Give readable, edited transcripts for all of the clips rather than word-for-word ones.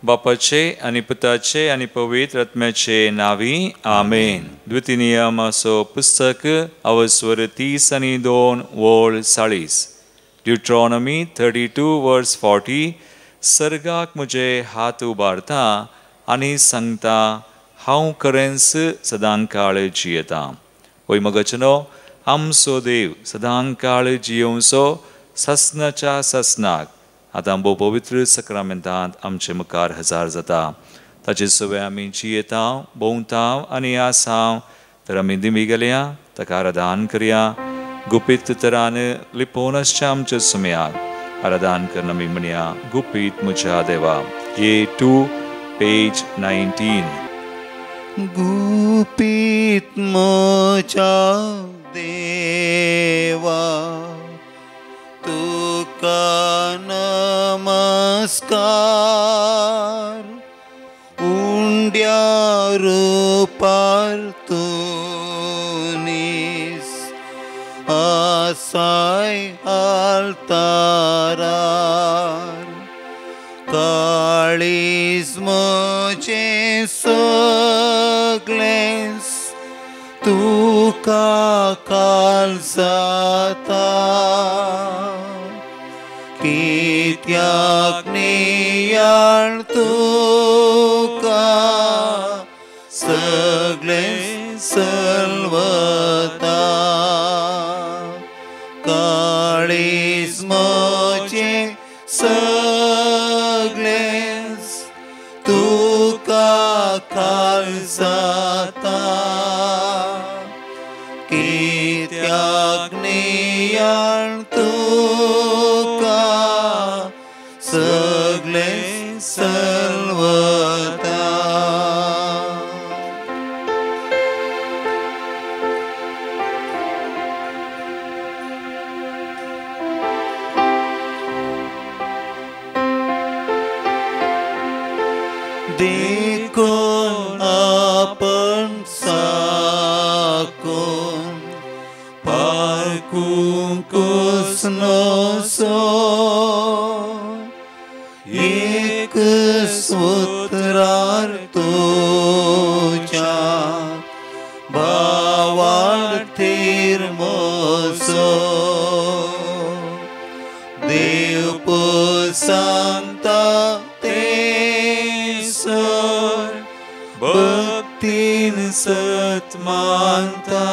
बापाचे आनी पुताचे आनी पवित्र आत्म्याचे नांवी आमेन. द्वितीय नियमाचो पुस्तक अवस्वर 32 वळ 40, ड्युट्रॉनॉमी 32 वर्स 40. सर्गाक म्हजे हात उबारता आनी सांगता, हांव खरेंच सदांकाळ जियेता. वय मगचनो आमचो देव सदांकाळ जियोवचो सासणाच्या सासणाक. आतां भोव पवित्र सक्रामेंतांत आमचे मुखार हजार जाता. ताचे सवे आमी जियेता, भोंवता आनी आसा. तर आमी दिमी गेल्या ताका आराधन करया. गुपीत तरान लिपोवन आसच्या आमच्या सुमयाक आराधन करून आमी म्हणया, गुपीत म्हज्या देवा. A2 page 19. गुपीत म्हज्या देवा तुका नमस्कार, उंड्या रुपार तूं नीस आसाय आल्तारार, काळीज म्हजें सगळेंच तुका काल जाता, कित्याक नियाळ तुका सगळें सलवता, काळीज म्हजें सगळेंच तुका काल जाता, कित्याक नियाळ तुका सगळें सलवता. देखून आपण साकून पारकूंकूच नसो, एक सुत्रार तुज्या भावार्थीर मोसो, देव सांगता तें सर भक्तीन सत मानता,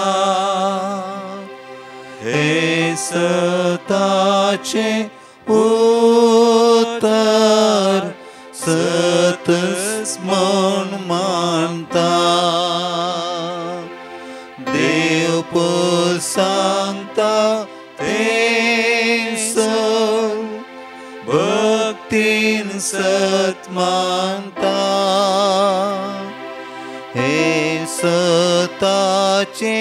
हे सताचे उतर सतच म्हूण मानता, देव सांगता तें सर भक्तीन सत मानता, हे सताचे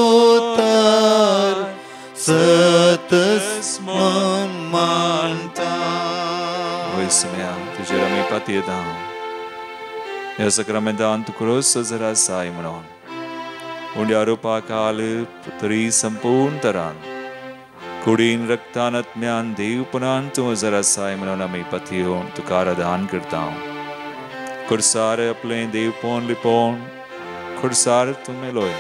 उतर सतच म्हूण मानता. वय सुमया तुजेर आमी पातयेता. ह्या सक्रामेंतान तूं क्रोस जरा साय म्हणून उंड्या रुपा काल तरी संपूर्ण तरान कुडीन रक्तान आत्म्यान देवपणान तूं जरा साय म्हणून आमी पातयेवन तुका आराधन करता. खुर्सार आपलें देवपण लिपोवन खुर्सार तूं मेलोय,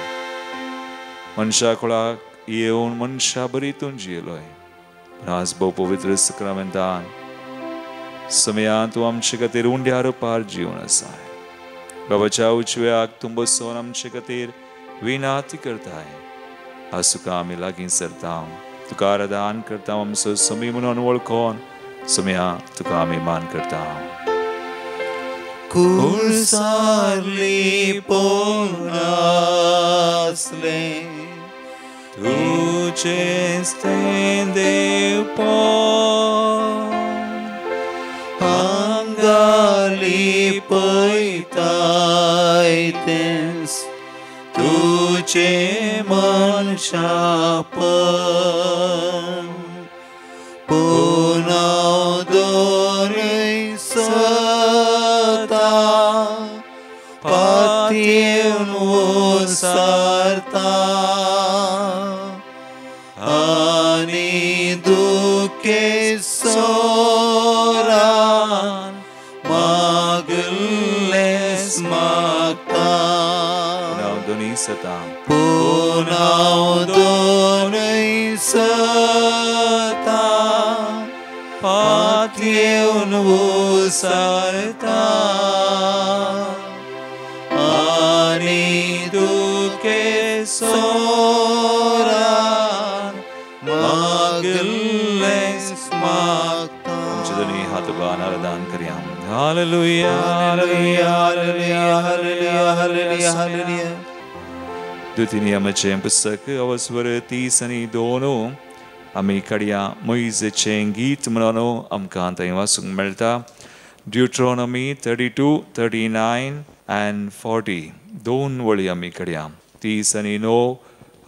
मनशा कुळाक येवन मनशा बरी तूं जियेलोय. आज भोव पवित्र सक्रामेंतान समया तूं आमचे खातीर उंड्या रुपार जिवन आसाय. बाबाच्या उजव्याक तूं बसोवन आमचे खातीर विनाती करताय. आज तुका आमी लागीं सरता, तुका आराधन करता. आमचो समी म्हणून वळखोन समया तुका आमी मान करता. कुळसार लिपोवन आसलें तुजेंच तें देवपण, हांगा लिपयताय तेंच तुजें मनशापण, पूण हांव दवरय सदां पातयेवन वसारता, आनी दुखेसोरान मागता पुनः दोनूय सतां पुनः दोनूय सतां पातयेवन उसारता आनी दुखे सोरान मागलें मागता. आमचे दोनूय हात उबारून आराधन करया. Hallelujah hallelujah hallelujah hallelujah hallelujah hallelujah. द्वितीय नियमाचें पुस्तक अवस्वर 32 आमी काडया मोयजेचें गीत म्हणून आमकां थंय वाचूंक मेळटा. ड्युट्रोनॉमी 32, 39 and 40 दोन वळी आमी काडया. 39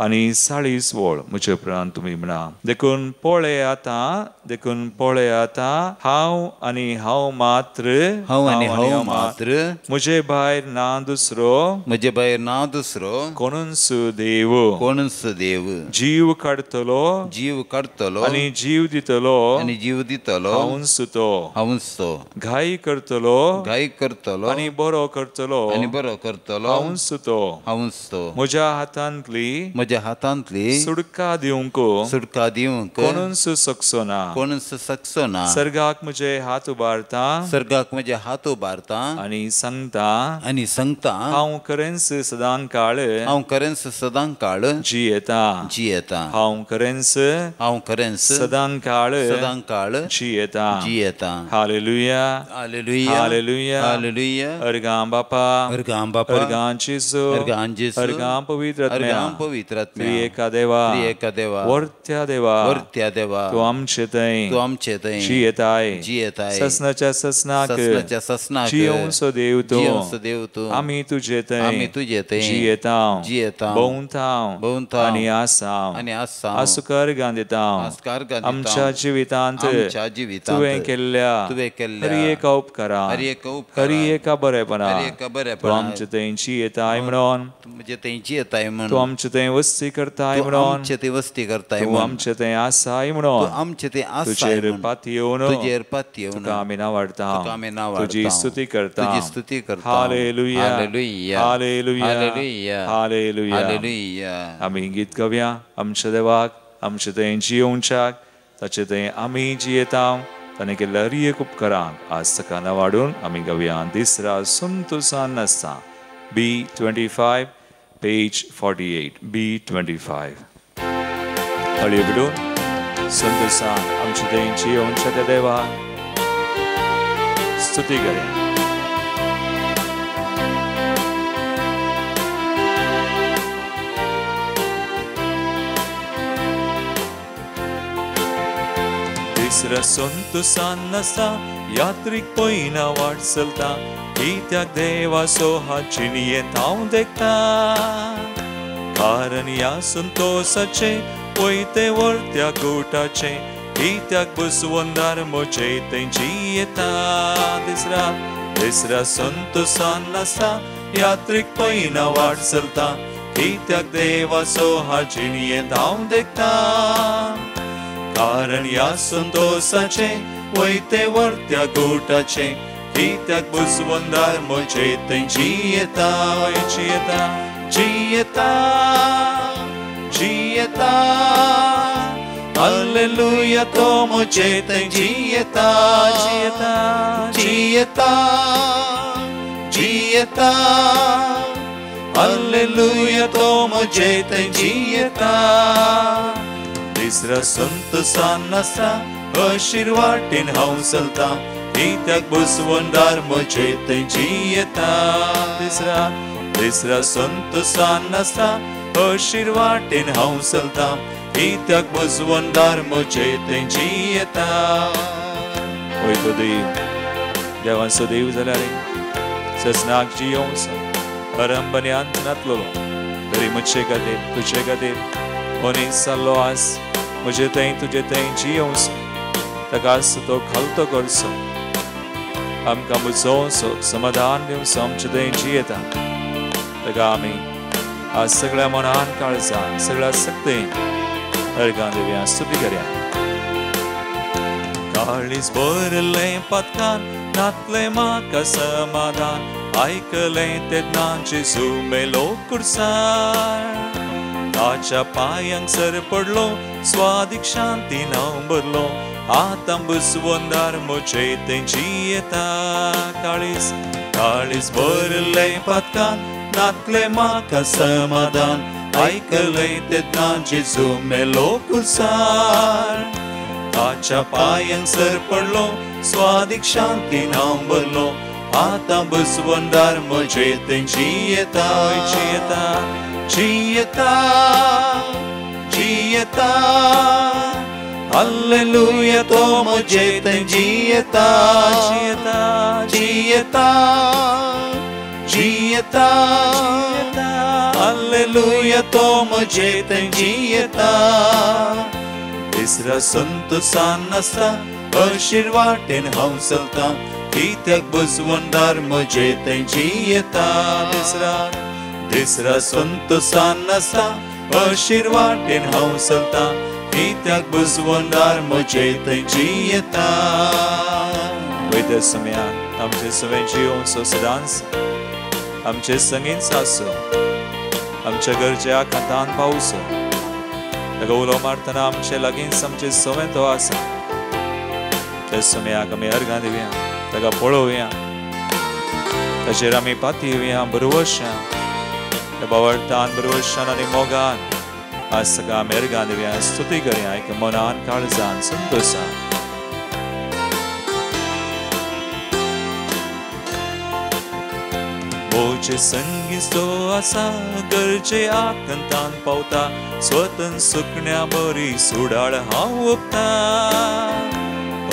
आनी 40 वळ म्हजे उपरांत तुमी म्हणा. देखून पळय आतां, देखून पळय आतां, हांव आनी हांव मात्र, हांव आनी हांव मात्र, म्हजे भायर ना दुसरो, म्हजे भायर ना दुसरो, कोणूच देव, कोणूच देव, जीव काडटलो, जीव काडटलो आनी जीव दितलो, आनी जीव दितलो, हांवूच तो, हांवूच तो, घाई करतलो, घाई करतलो आनी बरो करतलो, आनी बरो करतलो, हांवूच तो, हांवूच तो, म्हज्या हातांतली, म्हज्या हातांतली सुडका दिवंक, सुडका दिवंक कोणूच शकचो ना, कोणूच शकचो ना. सर्गाक म्हजे हात उबारता, सर्गाक म्हजे हात उबारता आनी सांगता, आनी सांगता, हांव खरेंच सदां काळ, हांव खरेंच सदां काळ जियेता, जियेता, हांव खरेंच, हांव खरेंच सदां काळ, सदां काळ जियेता, जियेता. Hallelujah hallelujah hallelujah hallelujah. अर्गां बापा, अर्गां बापा, अर्गां जेजू, अर्गां जेजू, अर्गां पवित्र आत्म्या, अर्गां पवित्र आत्म्या, त्रिएका देवा, त्रिएका देवा, वर्त्या देवा, वर्त्या देवा, तूं आमचे थंय, तूं आमचे थंय जियेताय, जियेताय, ससनाच्या ससनाक, ससनाच्या ससनाक, जियोवचो देव तूं, जियोवचो देव तूं, आमी तुजे थंय, आमी तुजे थंय जियेतांव, जियेतांव, भोंवतांव, भोंवतांव आनी आसांव, आनी आसांव, आसुक अर्गां दितांव, आसुक अर्गां दितांव, आमच्या जिवितांत, आमच्या जिवितांत तुवें केल्ल्या, तुवें केल्ल्या हर एका उपकारा, हर एका उपकारा, हर एका बरेपणा, हर एका बरेपणा, तूं आमचे थंय जियेताय म्हणून, म्हजे थंय जियेताय म्हणून, तूं आमचे थंय वस्ती करताय म्हणून, आमचे थंय वस्ती करताय तूं म्हणून, आमचे थंय आसाय म्हणून, तूं आमचे थंय आसाय तुजेर म्हणून, पातयेवन, तुजेर पातयेवन, तुका आमी नावाडता, तुका आमी नावाडता, तुजी स्तुती करता, तुजी स्तुती करता. Hallelujah hallelujah hallelujah hallelujah hallelujah hallelujah. आमी गीत गावया आमच्या देवाक, आमचे थंय जियोवच्याक, ताचे थंय आमी जियेता, ताणें केल्ल्या हर एक उपकारांक आज ताका नावाडून आमी गावया. दिसरा संतोसान नासता. B25 page 48, B25. हळी बिडून संतोसान आमचे थंय जियोवच्या त्या देवाक स्तुती करया. तिसरा संतोसान नासता, यात्रीक पयना वाट चलता, कित्याक देवाचो हात जिणयेंत हांव देखता, कारण ह्या संतोसाचें वयते वरत्या गुटाचें, कित्याक बसवंदार म्हजे थंय जियेता. तिसरा तिसरा संतोसान नासता, यात्रीक पयना वाट चलता, कित्याक देवाचो हात जिणयेंत हांव देखता, कारण ह्या संतोसाचें वयते वरत्या गुटाचें, कित्याक बुजवंदार म्हजे थंय जियेता, जियेता, जियेता, जियेता, हालेलुया तो म्हजे थंय जियेता, जियेता, जियेता, जियेता, हालेलुया तो म्हजे थंय जियेता. तिसरा संतोसान नासता, अशीर वाटेन हांव चलता, कित्याक बसवंदार म्हजे थंय जियेता. तिसरा तिसरा संतोसान नासता, अशीर वाटेन हांव चलता, कित्याक बसवंदार म्हजे थंय जियेता. वयतो देव देवांचो देव जाल्यार ससनाक जियोवचो अरंभ आनी अंत नातलो, तरी म्हजे खातीर तुजे खातीर मनीस जाल्लो आस म्हजे थंय तुजे थंय जियोवचो, ताका आस तो खालतो करचो, आमकां बुजोवचो, समाधान दिवचो, आमचे थंय जियेता. ताका आमी आज सगळ्या मनान काळजान सगळ्या शक्तीन अर्गां दिवया, स्तुती करया. काळीज भरलें पातकान, नातलें म्हाका समाधान, आयकलें तेन्ना जेजू मेलो कुर्सार ताच्या पांयांक सर पडलो स्वादीक शांतीन हांव भरलो आतां बुजवंदार म्हजे थंय जियेता काळीज काळीज भरलें पातकान नातलें म्हाका समाधान आयकलें तेन्ना जेजू मेलो कुर्सार ताच्या पांयांक सर पडलो स्वादीक शांतीन हांव भरलो आतां बुजवंदार म्हजे थंय जियेता जियेता जियेता जियेता हालेलुया तो म्हजे थंय जियेता जियेता जियेता जियेता हालेलुया तो म्हजे थंय जियेता तिसरा संतोसान आसता अशीर वाटेन हांव चलतां कित्याक बुजवंदार म्हजे थंय जियेता तिसरा तिसरा संतोसान आसता अशीर वाटेन हांव चलतां कित्याक बुजवंदार म्हजे थंय जियेता वयता समयान आमचे सगळें जियोवचो सदांच आमचे संगीत आसूं आमच्या गरज्या खातान पावचो ताका उलो मारतना आमचे लागींच आमचे सवें तो आसा त्या समयाक आमी अर्गां दिवया ताका पळोवया ताचेर आमी पातयेवया बरवशा त्या बावडतान बरवशान आनी मोगान आज ताका आमी अर्गां दिवया स्तुती करया एक मनान काळजान संतोशान म्हजे संगीत तो आसा गरजे आकंतान पावता स्वतन सुकण्या बरी सुडाळ हांव उबता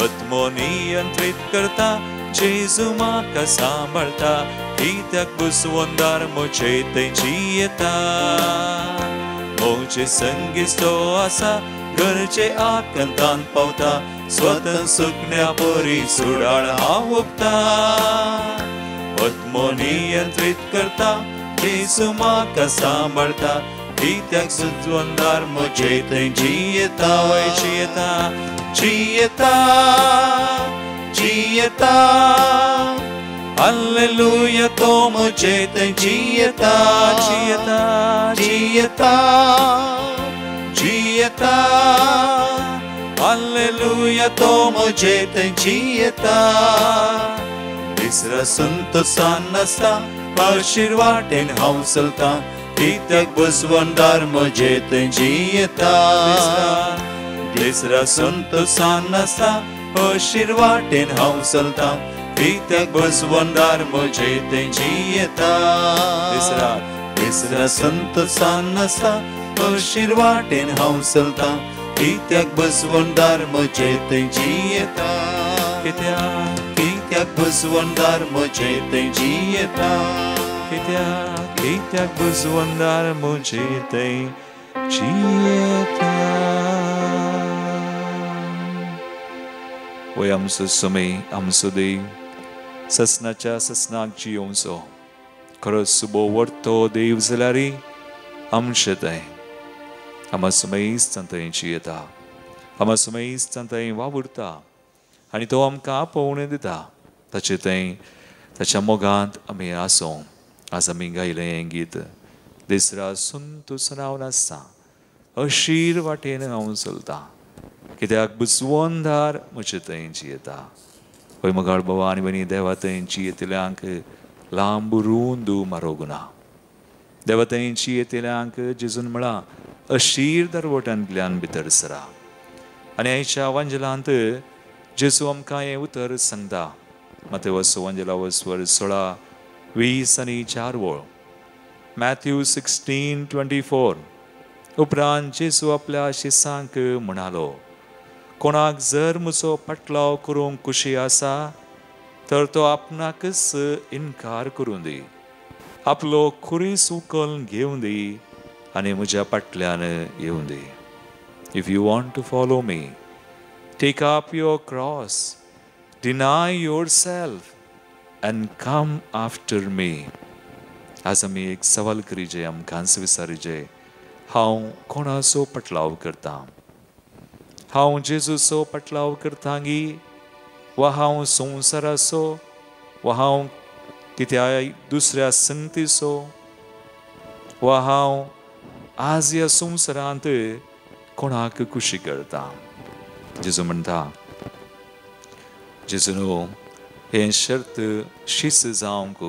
आत्मो नियंत्रीत करता जेजू म्हाका सांबाळटा कित्याक बुजवंदार म्हजे थंय जियेता म्हजे संगीत तो आसा गरजे आकंतान पावता स्वतन सुकण्या बरी सुडाळ हांव उबता आत्मो नियंत्रीत करता जेजू म्हाका सांबाळटा कित्याक बुजवंदार म्हजे थंय जियेता जियेता जियेता जियेता हालेलुया तो म्हजे थंय जियेता जियेता जियेता जियेता हालेलुया तो म्हजे थंय जियेता तिसरा संतोसान आसता अशीर वाटेन हांव चलतां कित्याक बुजवंदार म्हजे थंय जियेता तिसरा संतोसान आसता अशीर वाटेन हांव चलतां कित्याक बुजवंदार म्हजे थंय जियेता तिसरा तिसरा संतोसान आसता अशीर वाटेन हांव चलतां कित्याक बुजवंदार म्हजे थंय जियेता कित्याक कित्याक बुजवंदार म्हजे थंय जियेता कित्याक कित्याक बुजवंदार म्हजे थंय जियेता वय आमचो समय आमचो देव ससनाच्या ससनाक जियोवचो खरोच सुबो वर्तो देव जाल्यार आमचे थंय आमा समयच थंय जियेता आमा समयच थंय वावुरता आनी तो आमकां आपोवणें दिता ताचे थंय ताच्या मोगांत आमी आसूं आज आमी गायलें हें गीत दिसरा संतोसान हांव नासता अशीर वाटेन हांव चलतां कित्याक बुजवंदार म्हजे थंय जियेता हय मोगाळ बाबा आनी भयणी देवा थंय जियेतल्यांक लांब रुंद मारोगना देवा थंय जियेतल्यांक जेजून म्हळां अशीर दरवट्यांतल्यान भितर सरा आनी आयच्या वांजलांत जेजू आमकां हें उतर सांगता मातेवस वांजला 16:20 वळ मॅथ्यू 16:24 उपरांत जेजू आपल्या शिसांक म्हणालो कोणाक जर म्हजो पाटलाव करूंक खुशी आसा तर तो आपणाकच इनकार करूं दी आपलो खुरीस उखल घेवन दी आनी म्हज्या फाटल्यान येवं दी. If you want to follow me, take up your cross, deny yourself and come after me. आज आमी एक सवाल करीजे, आमकांच विचारीजे, हांव कोणाचो पटलाव करता? हांव जेजूचो पटलाव करता गी वा हांव संवसाराचो वा हांव की त्या दुसऱ्या संगतीचो वा हांव आज ह्या संवसारांत कोणाक खुशी करता. जेजू म्हणटा, जेजू न्हू हें शर्त शिस्त जावंक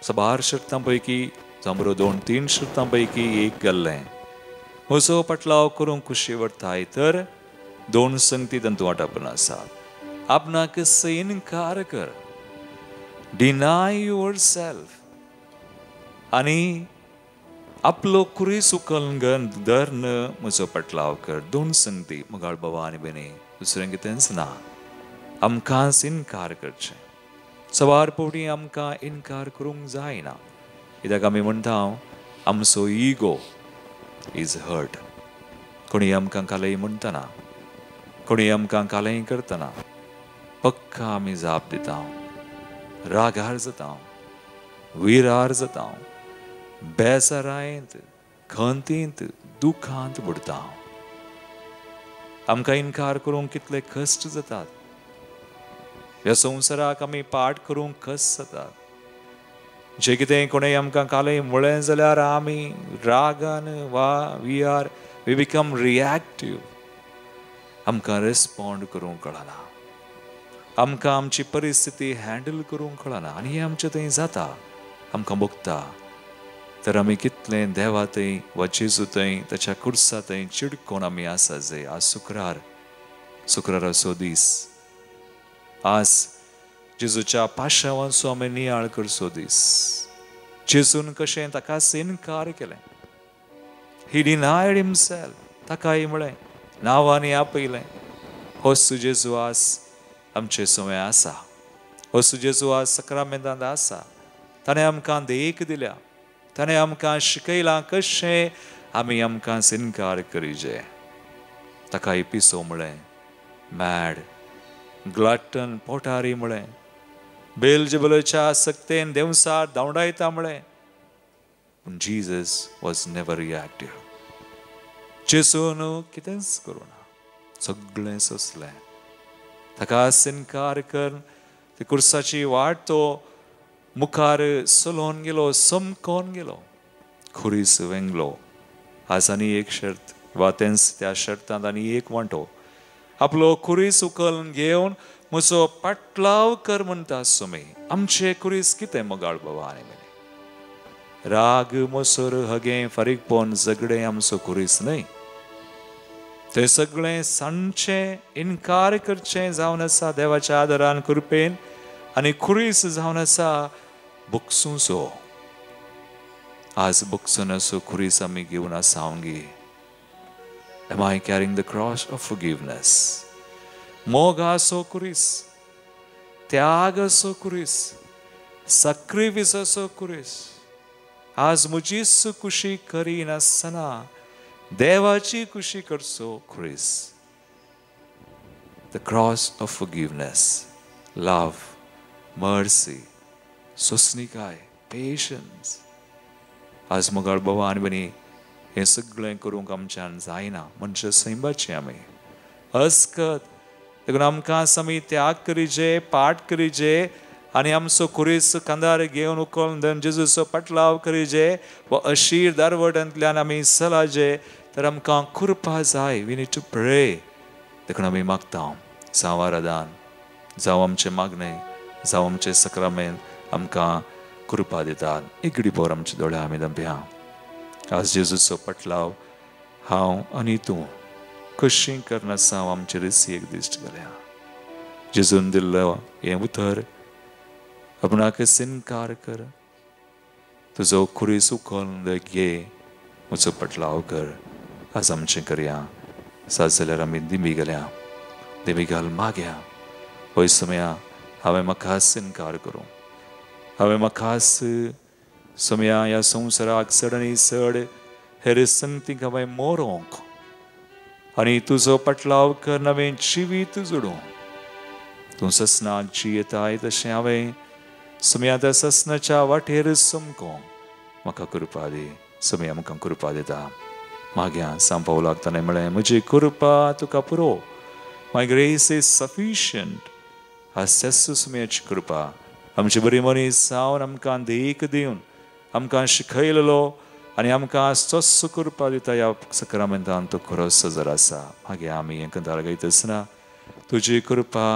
साबार शर्तां पैकी जावं बरो 2-3 शर्तां पैकी एक गेल्लें. म्हजो पटलाव करूंक खुशी व्हरताय तर 2 संगती तांतूं वांटपण आसात. आपणाक इनकार कर, डिनाय your self, आनी आपलो कुरीस उकलंगन धर्न म्हजो पटलाव कर. 2 संगती मुगाळ बाबा आनी भयणी, दुसरें कितेंच ना. आमकांच इनकार करचें. सवार पवटी आमकां इनकार करूंक जायना, कित्याक आमी म्हणटा आमचो इगो is hurt. कोणी आमकां कालय म्हणटना, कोणी आमकां कालय करतना पक्का आमी जाप दिता, रागार जाता, विरार जाता, बेजारायत, खंतींत, दुखांत बुडता. आमकां इनकार करूंक कितले कश्ट जातात. ह्या संवसाराक आमी पाठ करूंक कश्ट जातात. जे कितें कोणें आमकां कालय म्हळें जाल्यार आमी रागान वा we become reactive. आमकां रेस्पोंड करूंक कळना, आमकां आमची परिस्थिती हँडल करूंक कळना, आनी हें आमचें थंय जाता, आमकां भोगता. तर आमी कितलें देवा थंय वा जेजू थंय ताच्या कुर्सा थंय चिडकोन आमी आसा. जे आज शुक्रार, शुक्राराचो दीस, आज जेजूच्या पाशावांचो आमी नियाळ करचो दीस. जेजून कशें ताका इनकार केलें, ही डिनायड हिमसेल्फ, ताकाय म्हळें नांवांनी आपयलें. हो जेजू आज आमचे सवय आसा, हो जेजू आज सक्रामेंतांत आसा. ताणें आमकां देख दिल्या, ताणें आमकां शिकयलां कशें आमी आमकां इनकार करीजे. ताकाय पिसो म्हळें, मॅड, ग्लाटन, पोटारी म्हळें, बेलजबलाच्या सक्तेन देवसार धांवडायता म्हळें. पूण जीजस वॉज नेवर रिएक्टीव. जेजून कितेंच करूं ना, सगळें सोंसलें. ताका इनकार कर ते कुर्साची वाट तो मुखार चलोवन गेलो, समकोन गेलो, खुरीस वेंगलो. आज आनी एक शर्त वा तेंच त्या शर्तांत आनी एक वांटो, आपलो खुरीस उखलून घेवन म्हजो पाटलाव कर म्हणटा सुमी. आमचे खुरीस कितें मोगाळ बाबा आनी भयणी? राग, मोसर, हगें, फारीकपण, झगडें आमचो खुरीस न्हय. तें सगळें सांडचें, इनकार करचें जावन आसा देवाच्या आदरान, कृपेन, आनी खुरीस जावन आसा बोगसुचो. आज बोगसुनाचो खुरीस आमी घेवन आसा गे. Am I carrying the cross of forgiveness? मोगाचो खुरीस, त्यागाचो खुरीस, सक्रिफिसाचो खुरीस. आज म्हजीच खुशी करिनासतना देवाची खुशी करचो खुरीस. The cross of forgiveness, love, mercy, सोंसणीकाय, patience. आज मोगाळ बाबा आनी भयणी, हें सगळें करूंक आमच्यान जायना, मनशां सैंबाचें आमी अस्कत. देखून आमकां आमी त्याग करीजे, पाठ करीजे, आनी आमचो खुरीस खांदार घेवन उखलून धरून जेजूचो पाटलाव करीजे वा अशीर दारवटांतल्यान आमी चलाजे तर आमकां कृपा जाय. We need to pray. देखून आमी मागता जावं आराधन, जावं आमचें मागणें, जावं आमचें सक्रामेंत आमकां कृपा दितात. एक घडी भर आमच्या दोळ्या आमी दंपया. आज जेजूचो पटलाव हांव आनी तूं कशी करनासा आमचे रिसी एक दिश्ट घालया. जेजून दिल्लो हें उतर, आपणाक इनकार कर, तुजो खुरीस उखलून घे, म्हजो पटलाव कर. आज आमचें करया. सात जाल्यार आमी दिमी गेल्या, दिमी घाल मागया. हय समया हांवें म्हाकाच इनकार करूं, हांवें म्हाकाच समया ह्या संवसाराक चड आनी चड हेर संगतीक हांवें मोरोंक आनी तुजो पटलाव कर नवें जिवीत जोडूं. तूं ससनाक जियेताय तशें हांवें समया त्या ससनाच्या वाटेर समको म्हाका कृपा दी. समया आमकां कृपा दिता. मागया सांपावलाक ताणें म्हळें, म्हजी कृपा तुका पुरो, माय ग्रेस is sufficient. आज त्याच समयाची कृपा आमची बरी मनीस जावन आमकां देख दिवन आमकां शिकयलेलो आनी आमकां आजचो कृपा दिता ह्या सक्रामेंतान तो खरो सजर आसा. मागीर आमी हें कंतार गायता आसतना तुजी कृपा,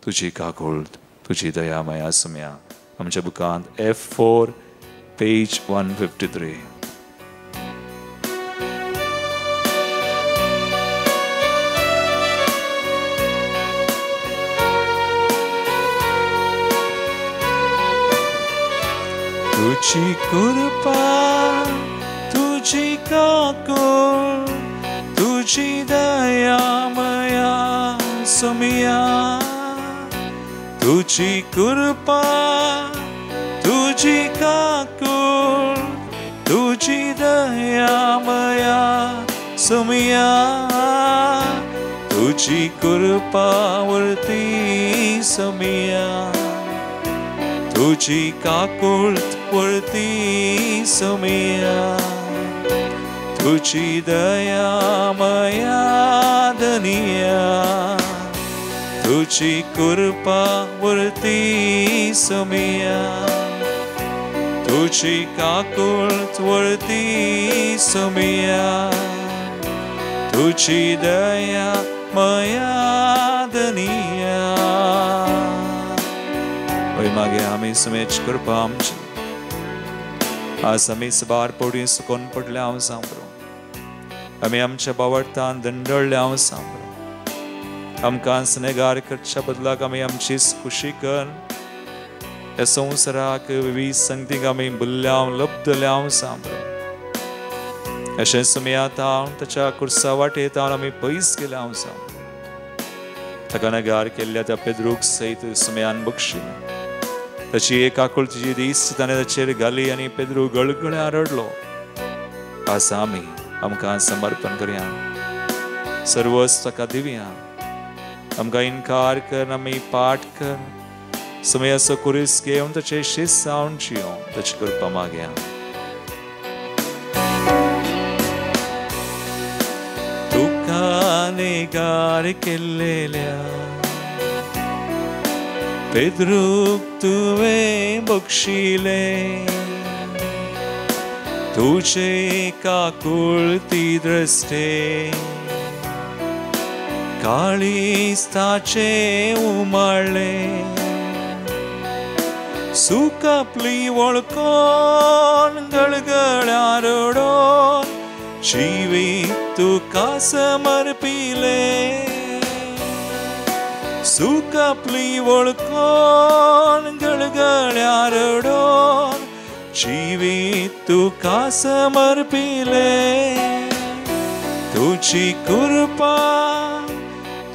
तुजी काकूळट, तुजी दया माया सुम्या. आमच्या बुकांत F4 page 153. तुजी कृपा, तुजी काकूळ, तुजी दया माया सुमिया. तुजी कृपा, तुजी काकूळ, तुजी दया माया सुमिया. तुजी कृपा उरती सुमिया, तुजी काकूळ उरती सुमिया. तुजी दया माया धनिया, तुजी कृपा उरती सुमिया. तुजी काकूळ उरती सुमिया, तुजी दया माया धनिया. वय मागीर आमी सुमेच कृपा आमची आज आमी सबार पवडी सुकोन पडल्या हांव सांबरो, आमी आमच्या बावडतान दंडळ्ळे हांव सांबरो. आमकां स्नेगार करच्या बदलाक आमी आमची खुशी कर ह्या संवसाराक विवीध संगतीक आमी बुल्ल्याव लब्दल्याव सांबरो. अशें सुमयात हांव ताच्या कुर्सा वाटेत हांव आमी पयस गेल्या हांव सांबरो. ताका नगार केल्ल्या त्या पेद्रूक सयत सुमयान बक्षिलें. ताची एक आकुळतीची दीस ताणें ताचेर घाली आनी पेद्रू गळगळ्या रडलो. आज आमी आमकां समर्पण करया, सर्वस्व ताका दिवया. आमकां इनकार कर, आमी पाठ कर, समयाचो कुरीस घेवन ताचे शिस्त जावन जियों ताची कृपा मागया. तुका नेगार केल्लेल्या पेद्रूक तुवें बक्षिलें, तुजे काकुळती द्रश्टे काळीज ताचें उमाळ्ळें. सुकापली वळखून गळगळ्या रडोन जिवीत तुका समर्पिलें. सुकापली वळखून गळगळ्या रडोन जिवीत तुका समर्पिलें. तुजी कृपा,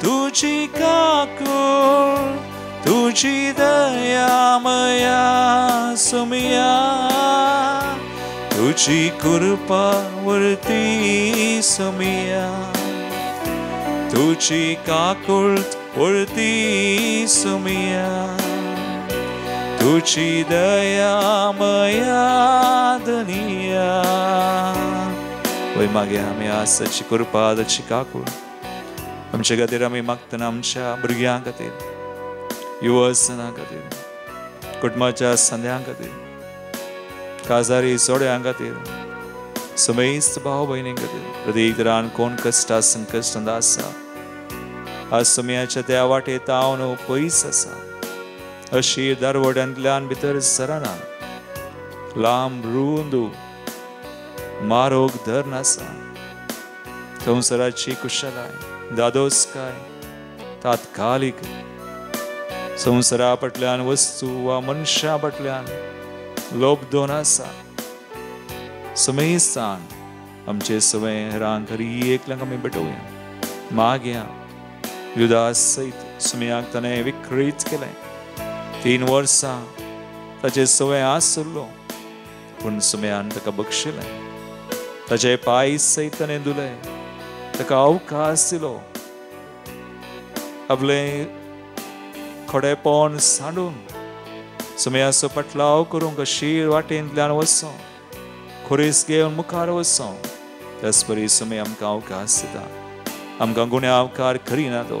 तुजी काकूळ, तुजी दया माया सुमिया. तुजी कृपा उरती सुमिया, तुजी काकूळ उरती सुमिया. तुजी दया माया धनिया. वय मागीर आमी आज ताची कृपा, ताची काकूळ आमच्या खातीर आमी मागतना आमच्या भुरग्यां खातीर, युवसना खातीर, कुटुंबाच्या संद्यां खातीर, काजारी जोड्यां खातीर, समेस्त भाव भयणी खातीर, प्रत्येक तरान कोण कश्ट संकश्टांत आसा, आज सुमयाच्या त्या वाटेत हांव पयस आसा, अशी दरवड्यांतल्यान भितर सरना, लांब रुंद मारोग धर आसा, संवसाराची कुशलाय, दादोसकाय, तात्कालीक संवसारा फाटल्यान वस्तू वा मनशा फाटल्यान लोभ दोन आसा. समेस्तान आमचे सवय हेरांक हरी एकल्यांक आमी भेटोवया मागया. युदास सयत सुमयाक ताणें विक्रीत केलें. 3 वर्सां ताचे सवय आसलो, पूण सुमयान ताका बक्षिलें. ताचे पांय सयत ताणें धुले, ताका अवकाश दिलो. आपलें खडेपण सांडून सुमयाचो पटलाव करूंक अशीर वाटेंतल्यान वचों, खुरीस घेवन मुखार वचों. त्याच परी सुमय आमकां अवकाश दिता, आमकां गुन्यांवकार करिना तो.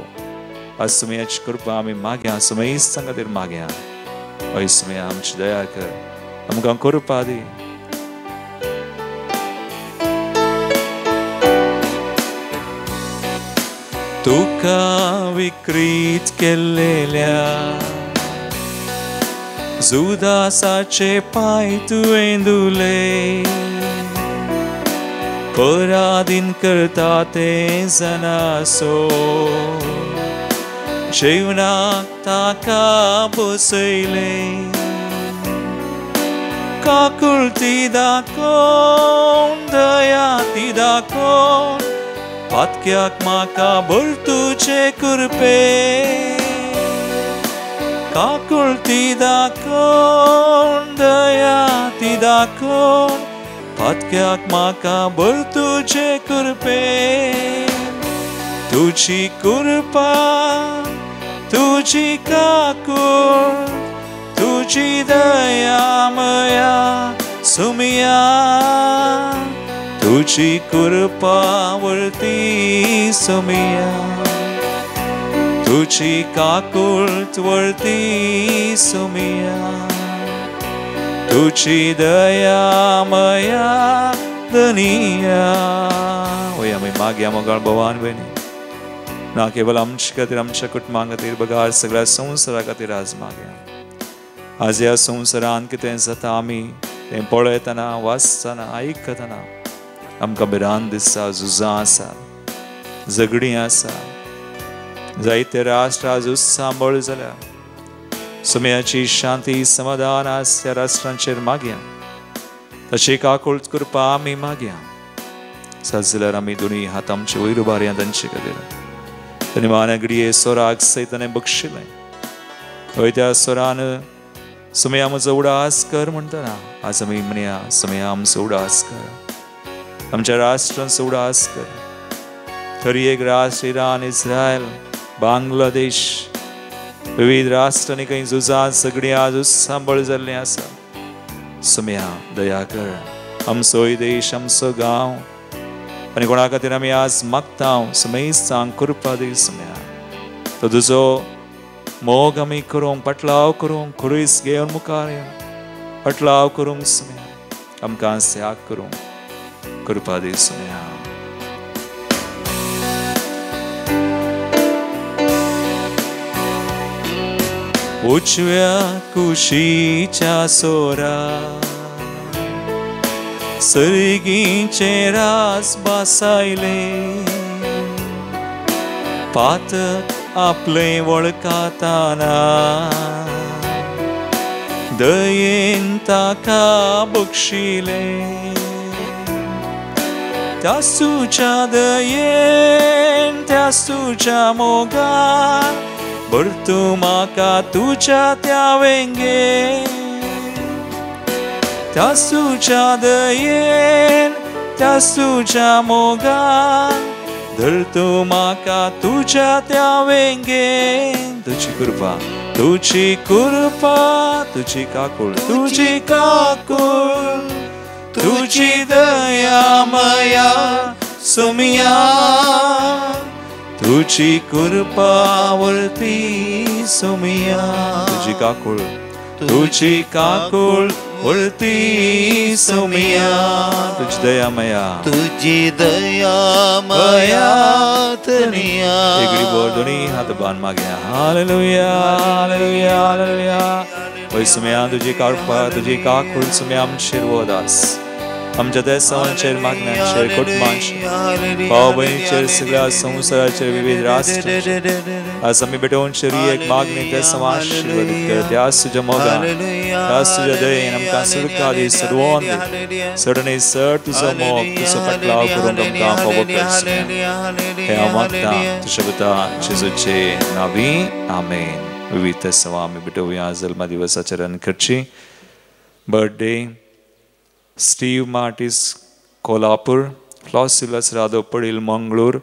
आज सुमयाची कृपा आमी मागया, सुमयेस्तां खातीर मागया. हय सुमया आमची दया कर, आमकां कृपा दी. तुका विक्रीत केल्लेल्या जुदासाचे पांय तुवें धुले, पराधीन करता ते जनासो, जेवणाक ताका बसयले. काकुळती दाखोवन दया ती दाखोवन पातक्याक म्हाका भरतुचे कृपे. काकुळती दाखोवन दया ती दाखोवन पातक्याक म्हाका भरतुचे कृपे. तुजी कृपा तुजी काकूळ तुजी दया मया सुमिया, तुजी कृपा वरती सुमिया, तुजी काकूळ वरती सुमिया, तुजी दया मया धनिया. वय आमी मागया मोगाळ भोवान भयणी, ना केवळ आमचे खातीर आमच्या कुटुंबा खातीर बगार सगळ्या संवसारा खातीर आज मागया. आज ह्या संवसारान कितें जाता आमी तें पळयतना वाचतना आयकतना आमकां भिरांत दिसता. झुजां आसा, झगडीं आसा, जायते राष्ट्र आज उत्सांबळ जाल्या. सुमयाची शांती समाधान आज त्या राष्ट्रांचेर मागया, तशी काकूळ कृपा आमी मागया. सात जाल्यार आमी दोनूय हात आमचे वयर उबारया तांचे खातीर. ताणें मानगडये सोराक सयत ताणें बक्षिलें. हय त्या सोरान सुमया म्हजो उडास कर म्हणटना आज आमी म्हणया सुमया आमचो उडास कर, आमच्या राष्ट्रांचो उडास कर. तरी एक राष्ट्र इराण, इस्रायल, बांगलादेश, विविध राष्ट्रांनी खंय झुजां सगळीं आज उत्सांबळ जाल्लीं आसा. सुमया दया कर, आमचोय देश आमचो गांव आनी कोणा खातीर आमी आज मागता सुमय सांग कृपा दी सुमया. तो तुजो मोग आमी करूंक पाटलाव करूंक खुरीस घेवन मुखार पाटलाव करूंक सुमया, आमकां त्याग करूंक कृपा दी सुमया. उजव्या कुशीच्या सोरा सर्गीचे रास बसायले, पातक आपले वळखाताना दयेन ताका बक्षिले. त्यासूच्या दयेन त्यासूच्या मोगान भरतू म्हाका तुज्या त्या वेंगे. त्यासूच्या दयेन त्यासूच्या मोगान धरतू म्हाका तुज्या त्या वेंगेन. तुजी कृपा तुजी कृपा तुजी काकूळ तुजी काकूळ तुजी दया मया सुमिया, तुजी कृपा वरती सुमिया. तुजी काकूळ तुजी काकूळ वरती सुमिया, तुजी दया मया तुजी दया मया धनिया. एगडी बोल दोन्ही हात बांद मागया. Hallelujah hallelujah hallelujah. वय सुमिया तुजी कृपा तुजी काकूळ सुमिया आमचेर वदास, आमच्या देसांचेर मागण्यांचेर कुटुंबांचेर भाव भयणीचेर सगळ्या संवसाराचेर विविध राष्ट्रांचेर आज आमी भेटोवचेर ही एक मागणी त्या आशीर्वादीत कर. त्याच तुज्या मोगान त्याच तुज्या दयेन आमकां सुरक्षा दी, सडवोन दी, सड आनी सड तुजो मोग तुजो पाटलाव करूंक आमकां फावो कर. हें हांव मागतां तुज्या पुता जेजूचे नांवी, आमेन. विविध सेवा आमी भेटोवया जल्मा दिवसाचेर करची. Birthday Steve Martis Kolhapur, Flosilus Radho Padil Mangalore,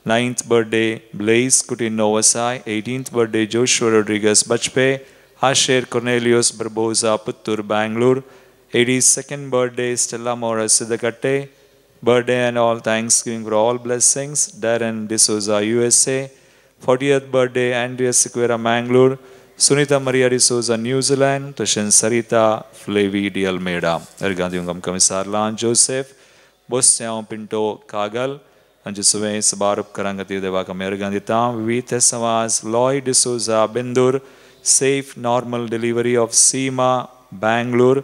9th birthday Blaise Coutinho Vasai, 18th birthday Joshua Rodrigues Bajpe, Asher Cornelius Barboza Puttur Bangalore, 82nd birthday Stella Mora Siddakatte, birthday and all thanksgiving for all blessings, Darren D'Souza USA, 40th birthday Andrea Sequeira Mangalore, Sunita Maria D'Souza New Zealand तशेंच सरिता फ्लेवी डी अल्मेडा अर्गां दिवंक आमकां विसारलां जोसेफ बोस्यांव पिंटो कागल हांचे सुवें सबार उपकारां खातीर देवाक आमी अर्गां दिता. विवीध समाज Loy D'Souza Bendur safe normal delivery of Seema Bangalore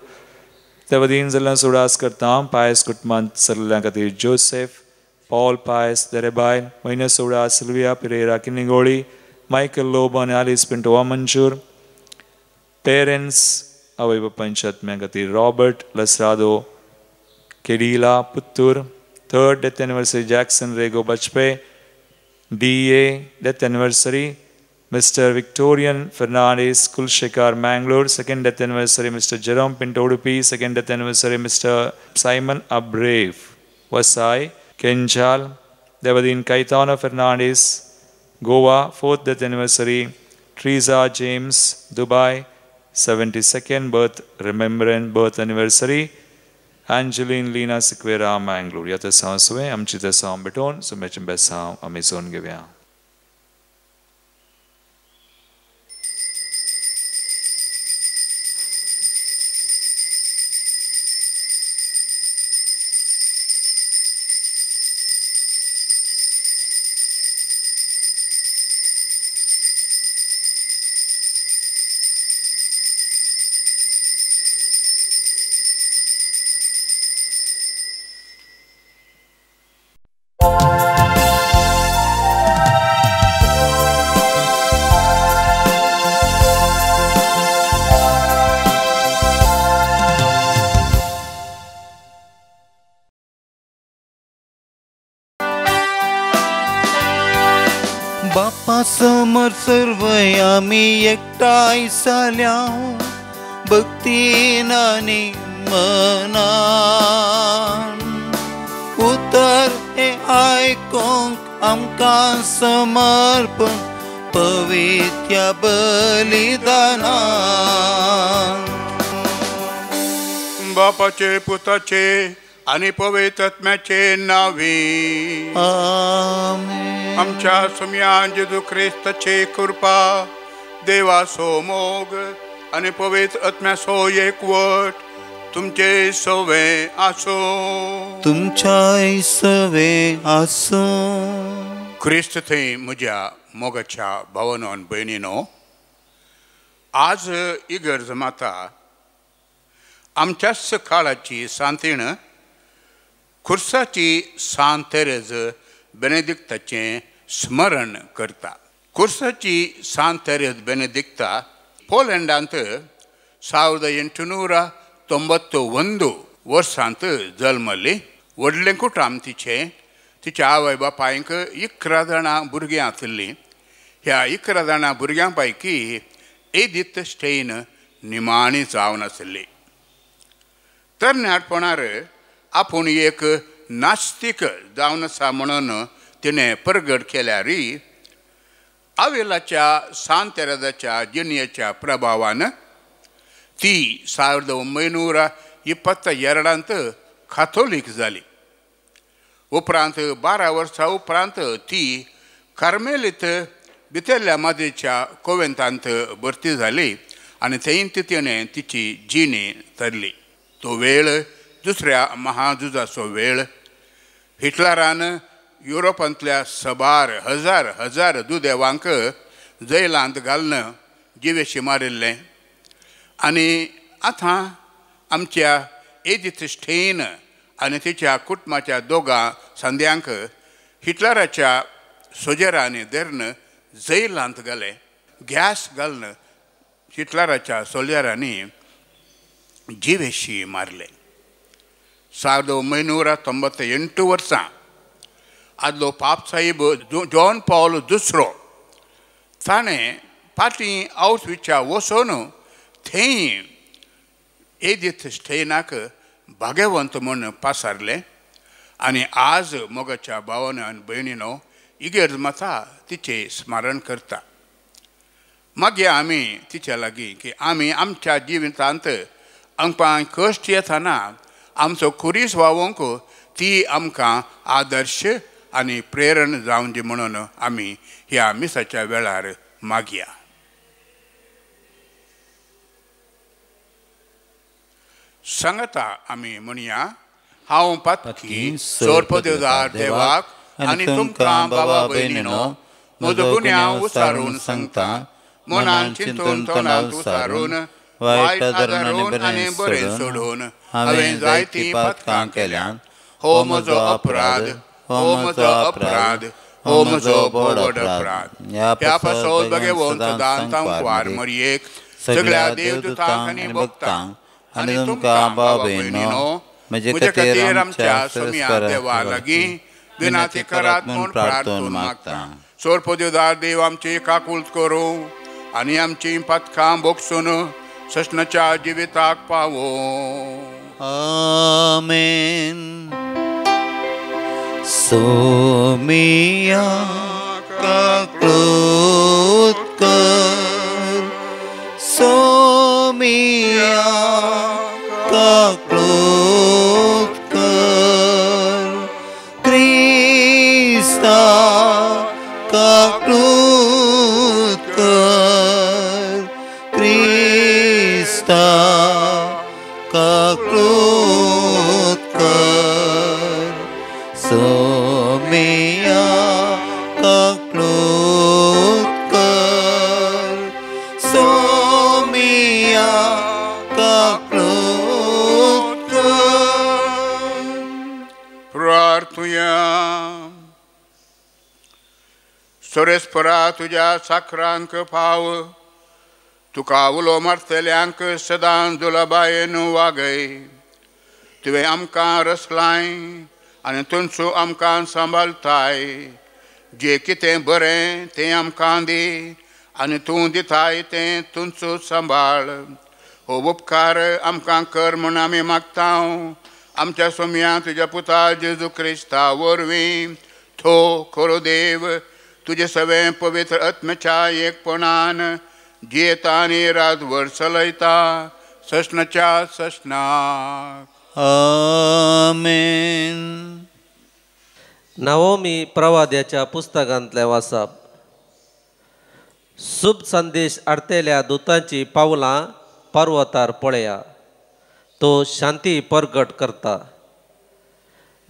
त्या वतीन जाल्ल्यान सुडास करता. पायस कुटुंबांत सरल्या खातीर जोसेफ पॉल पायस दरेबाय म्हयन्या सोडा सिल्विया पिरेरा किनिगोळी मायकल लोबो आनी आलिस पिंटो वामंजूर पेरंट्स आवय बापायच्या आत्म्या खातीर Robert Lasrado Kedila Puttur third death anniversary Jackson Rego Bajpe D A death anniversary Mr. Victorian Fernandes Kulshekar Mangalore, second death anniversary Mr. Jerome Pinto Udupi, second death anniversary Mr. Simon Abrave Vasai Kenjal, Devadin Kaitano Fernandes Goa, fourth death anniversary Teresa James Dubai, 72nd birth remembrance birth anniversary Angeline Lina Sequeira Mangalore. या तसां सुवे आमची तसां भेटोवन सुमेचें बेसांव आमी सोन घेवया. बापा समोर सर्व आमी एकठांय जाल्या भक्तीन आनी मनान उतर हें आयकूंक आमकां समर्पण पवित्र बलिदानान. बापाचे पुताचे आनी पवित्र आत्म्याचे नावे आमेन. आमच्या सुम्या जेजू क्रिस्ताचे कृपा देवाचो मोग आनी पवित्र आत्म्याचो एकवट तुमचे सवे आसूं. तुमच्याय सवे आसूं. क्रिस्त थंय म्हज्या मोगाच्या भावानो आनी भयणीनो, आज इगर्ज माता आमच्याच काळाची सांतीण खुर्साची सांत तेरेज बेनेदिक्ताचें स्मरण करता. खुर्साची सांत तेरेज बेनेदिक्ता पोलंडांत 1891 वर्सांत जल्मली. व्हडलें कुटुंब तिचें. तिच्या आवय बापायक 11 जाणां भुरगीं आशिल्लीं. ह्या 11 जाणां भुरग्यां पैकी एदिथ स्टेन निमाणी जावन आशिल्ली. तरणाटपणार आपूण एक नास्तीक जावन आसा म्हणून तिणें परगट केल्यार आवेलाच्या सांत तेरेजाच्या जिणेच्या प्रभावान ती 1922 काथोलीक जाली. उपरांत 12 वर्सां उपरांत ती कार्मेलीत भितरल्या माद्रीच्या कोवेंतांत भरती जाली आनी थंय तिणें तिची जिणी धरली. तो वेळ दुसऱ्या महाझुजाचो वेळ. हिटलरान युरोपांतल्या सबार हजार हजार दुदेवांक जैलांत घालून जिवेशी मारिल्लें आनी आतां आमच्या एदिथ स्टेन आनी तिच्या कुटुंबाच्या दोगां सांद्यांक हिटलराच्या सोजेरांनी धरून जैलांत घालें. गॅस घालून हिटलराच्या सोल्जरांनी जिवेशी मारले. 1998 वर्सां आदलो पापसाहेब जॉन पॉल दुसरो ताणें फाटीं औशविचा वचून थंय एदिथ स्टेनाक भाग्यवंत म्हूण पासारलें आनी आज मोगाच्या भावान आनी भयणीनो इगर्ज माता तिचें स्मरण करता. मागीर आमी तिच्या लागीं की आमी आमच्या जिवितांत आमकां कश्ट येतना आमचो खुरीस व्हांवोवंक ती आमकां आदर्श आनी प्रेरण जावन दी म्हणून आमी ह्या मिसाच्या वेळार मागया. सांगता आमी म्हणया, हांव पातकी सोरपदेवदार देवाक आनी तुमकां बाबा भयणीनो म्हजो गुन्यांव उसारून सांगता, मनान चिंतून तोंडांत उसारून वायट आदरून आनी बरें सोडून हांवें जायतीं पातकां केल्यात. हो म्हजो अपराध, हो म्हजो अपराध, हो म्हजो व्हड अपराध. ह्या पासत बगेवंत सदां मरयेक सगळ्या देवदूतांक आनी भक्तांक आनी तुमकां बाबा भयणीनो म्हजे खातीर आमच्या सोम्या देवा लागीं विनाती करात म्हूण प्रार्थना मागता. सोरपदेवदार देव आमची काकूळत करूं आनी आमची पातकां भोगसून ससनाच्या जिविताक पावो. आमेन. सोमिया काकूळत कर, सोमिया काकूळत कर, क्रिस्ता काकूळत कर, क्रिस्ता काकूळत कर, सोमिया काकूळत कर, सोमिया काकूळत कर. प्रार्थुया. सोरेस्परा तुज्या साखरांक फाव, तुका उलो मारतल्यांक सदां दुलबायेन वागय. तुवें आमकां रसलाय आनी तुमचो आमकां सांबाळताय. जें कितें बरें तें आमकां दी आनी तूं दिताय तें तुमचो सांबाळ. हो उपकार आमकां कर म्हूण आमी मागता आमच्या सोम्या तुज्या पुता जेजू क्रिस्ता वरवीं. थो खरो देव तुजें सगळें पवित्र आत्म्याच्या एकपणान जियेता आनी रातभर चलयता ससनाच्या ससनाक. आमेन. नवोमी प्रवाद्याच्या पुस्तकांतलें वाचप. शुभ संदेश हाडटल्या दुतांची पावलां पर्वतार पळया, तो शांती परगट करता.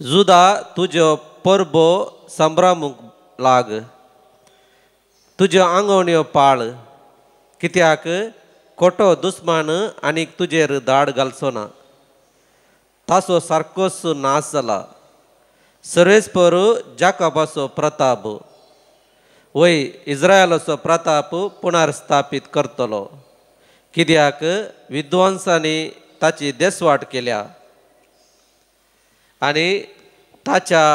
जुदा तुज्यो परबो संभ्रमूंक लाग, तुज्यो आंगवण्यो पाळ, कित्याक खोटो दुस्मान आनीक तुजेर दाड घालचो ना. ताचो सारकोच नाश जाला. सर्वेस्पर जाकबाचो प्रताप वय इस्रायलाचो प्रताप पुनर्स्थापीत करतलो, कित्याक विद्वांसांनी ताची देसवाट केल्या आनी ताच्या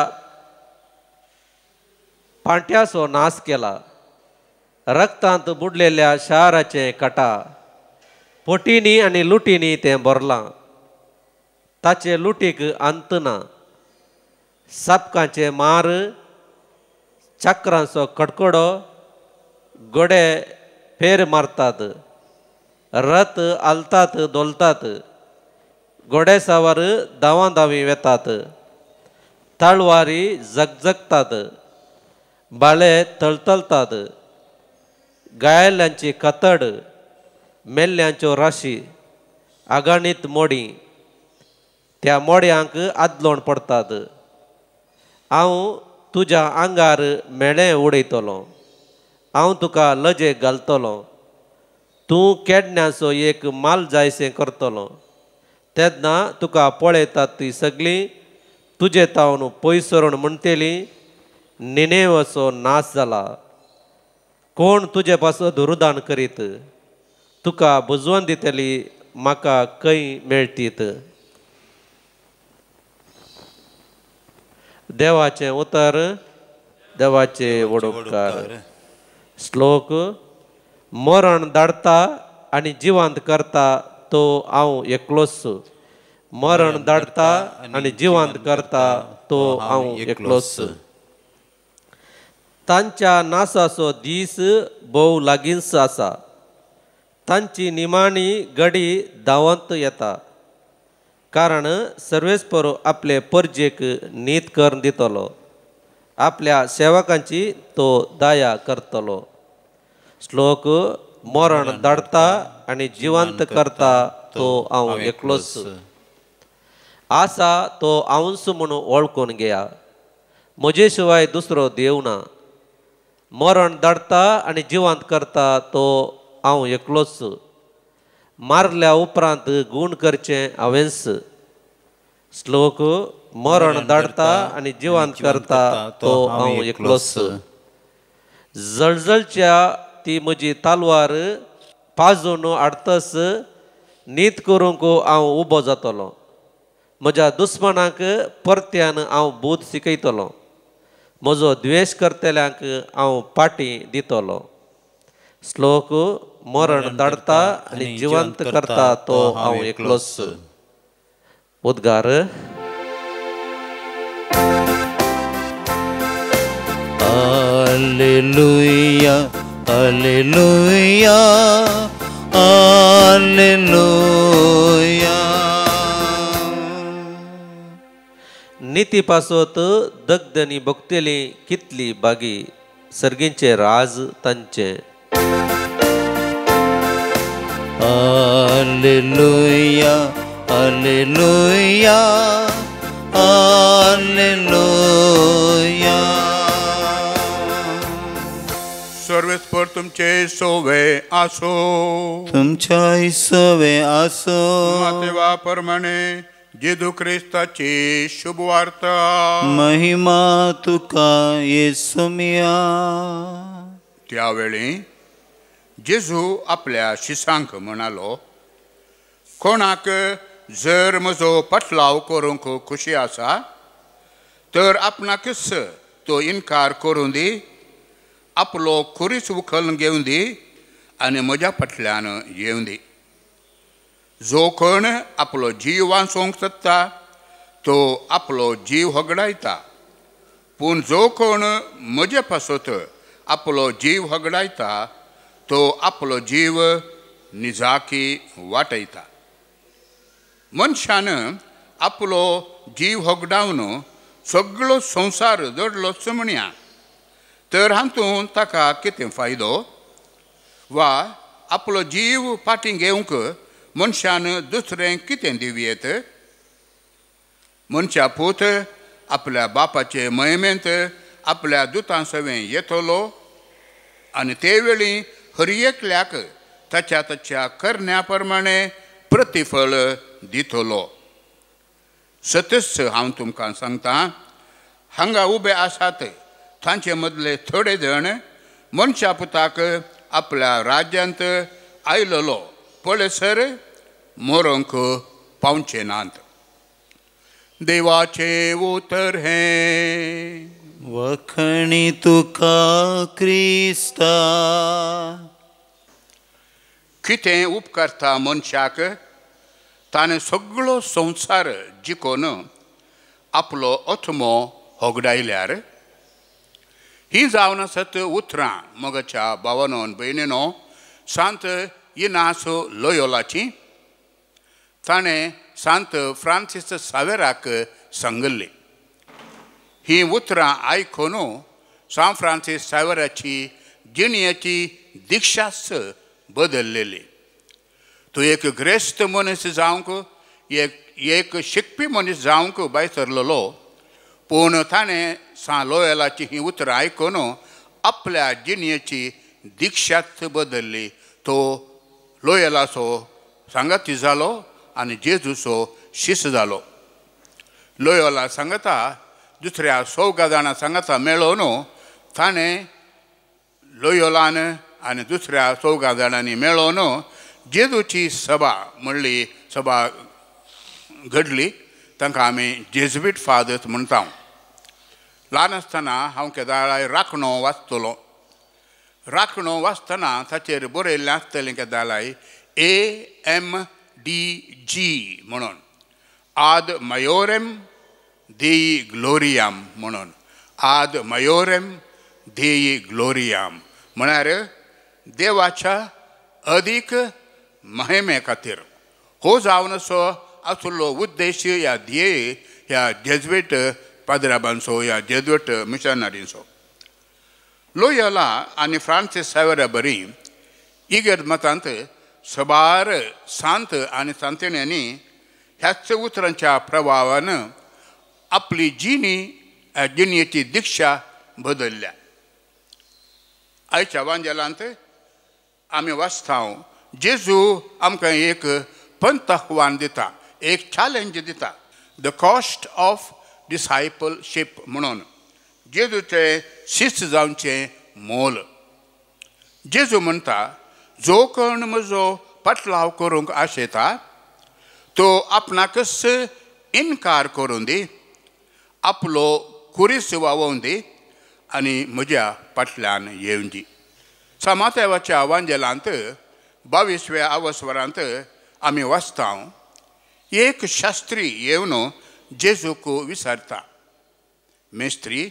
पांट्याचो नाश केला. रक्तांत बुडलेल्या शाराचें कटा पोटींनी आनी लुटींनी तें भरलां. ताचे लुटीक अंत ना. सापकांचे मार, चक्रांचो कडकडो, गोडे फेर मारतात, रथ आलतात धोलतात, घोडे सावर धांवा धांवी वेतात, तळवारी झगझगतात, बाळे तळतळतात, गायल्यांची कतड, मेल्ल्यांच्यो राशी, आगाणीत मोडी, त्या मोड्यांक आदलोण पडटात. हांव तुज्या आंगार मेळें उडयतलो, हांव तुका लजेक घालतलो, तूं केडण्याचो एक माल जायसें करतलो. तेन्ना तुका पळयतात ती सगळीं तुजे तावन पयस सरून म्हणटली, निनेवाचो नाश जाला. कोण तुजे पासत रुदान करीत, तुका बुजवण दितली म्हाका खंय मेळटीत. देवाचें उतर, देवाचे वडोपकार. श्लोक. मरण धाडटा आनी जिवंत करता तो हांव एकलोच. मरण धाडटा आनी जिवंत करता तो हांव एकलोच. तांच्या नासाचो दीस भोव लागींच आसा, तांची निमाणी घडी धांवत येता. कारण सर्वेस्पर आपले परजेक नीत करून दितलो, आपल्या सेवकांची तो दया करतलो. श्लोक. मरण धाडटा आनी जिवंत करता तो हांव एकलोच. आसा तो हांवूच म्हूण वळखून घेया. म्हजे शिवाय दुसरो देव ना. मरण धाडटा आनी जिवंत करता तो हांव एकलोच. मारल्या उपरांत गूण करचें हांवेंच. श्लोक मरण धाडटा आनी जिवंत करता तो हांव एकलोच. जळजळच्या ती म्हजी तालवार पाजून हाडतस नीत करूंक हांव उबो जातलो. म्हज्या दुस्मानाक परत्यान हांव बूद शिकयतलो. म्हजो द्वेश करतल्यांक हांव पाटी दितलो. श्लोक मरण धाडटा आनी जिवंत करता तो हांव एकलोच. उद्गार. Alleluia, alleluia, alleluia. निती पासत दगदनी भोगतली कितली बागी सर्गींचे राज तांचे. Alleluia, alleluia, alleluia. सर्वेस्पर तुमचे सोवे आसो. तुमच्या सोवे आसो. मातेवा प्रमाणे जेजू क्रिस्ताची शुभवार्ता. महिमा तुका येसुमिया. त्यावेळी जेजू आपल्या शिसांक म्हणालो, कोणाक जर म्हजो पटलाव करूंक खुशी आसा तर आपणाकच तो इनकार करूं दी, आपलो खुरीस उखल घेवन दी आनी म्हज्या फाटल्यान येवन दी. जो कोण आपलो जीव वांचोवंक सोदता तो आपलो जीव होगडायता, पूण जो कोण म्हजे पासत आपलो जीव होगडायता तो आपलो जीव निजाकी वाटयता. मनशान आपलो जीव होगडावन सगळो संवसार जोडलोच म्हणया, तर हातूंत ताका कितें फायदो? वा आपलो जीव फाटीं घेवंक मनशान दुसरें कितें दिवयेत? मनशा पूत आपल्या बापाचे महिमेंत आपल्या दुतां सवें येतलो आनी ते वेळी हर एकल्याक ताच्या ताच्या करण्या प्रमाणे प्रतिफळ दितलो. सतच हांव तुमकां सांगता, हांगा उबे आसात तांचे मदले थोडे जण मनशा पुताक आपल्या राज्यांत आयलेलो पळयसर मरोंक पावचे नात. देवाचें उतर हें. वखणी तुका क्रिस्ता. कितें उपकारता मनशाक ताणें सगळो संवसार जिखून आपलो आत्मो होगडायल्यार? ही जावन आसत उतरां मोगाच्या भावानो भयणीनो सांत इनास लोयोलाची. ताणें सांत फ्रांसीस सावेराक सांगिल्ली. ही उतरां आयकून सांत फ्रांसीस सावेराची जिणेची दिक्षाच बदललेली. तो एक ग्रेस्त मनीस जावंक, एक शिकपी मनीस जावंक भायर सरलेलो, पूण ताणें सांत लोयोलाची ही उतरां आयकून आपल्या जिणेची दिक्षाच बदल्ली. तो लोयोलाचो सांगाती जालो आनी जेजूचो शिस जालो. लोयोला सांगता दुसऱ्या चौगा जाणां सांगाता मेळोवन ताणें लोयोलान आनी दुसऱ्या चौगा जाणांनी मेळोवन जेजूची सभा म्हणली सभा घडली. तांकां आमी जेजुईट फादर्स म्हणटा. ल्हान आसतना हांव केदाळाय राखणो वाचतलो. राखणो वाचतना ताचेर बरयल्लें आसतलें केदाळाय AMDG म्हणून, आद मयोरेम देई ग्लोरियाम म्हणून. आद मयोरेम देई ग्लोरियाम म्हळ्यार देवाच्या अदीक महिमे खातीर. हो जावन असो आशिल्लो उद्देश ह्या ध्येय ह्या जेजुईट पाद्राबांचो, ह्या जेजुईट मिशनरींचो. लोयोला आनी फ्रांसीस सावेरा बरी इगर्ज मतांत सबार सांत आनी सांतिण्यांनी ह्याच उतरांच्या प्रभावान आपली जिणी जिणयेची दिक्षा बदलल्या. आयच्या वांजेलांत आमी वाचता जेजू आमकां एक पंत आव्हान दिता, एक चॅलेंज दिता, the cost of डिसायपलशीप म्हणून, जेजूचें शिस्त जावचें मोल. जेजू म्हणटा जो कोण म्हजो पटलाव करूंक आशेता तो आपणाकच इनकार करूं दी, आपलो कुरीस वावोवन दी आनी म्हज्या फाटल्यान येवन दी. समातेवाच्या वांजेलांत 22व्या अवसरांत आमी वाचता एक शास्त्री येवन जेजूक विचारता, मेस्त्री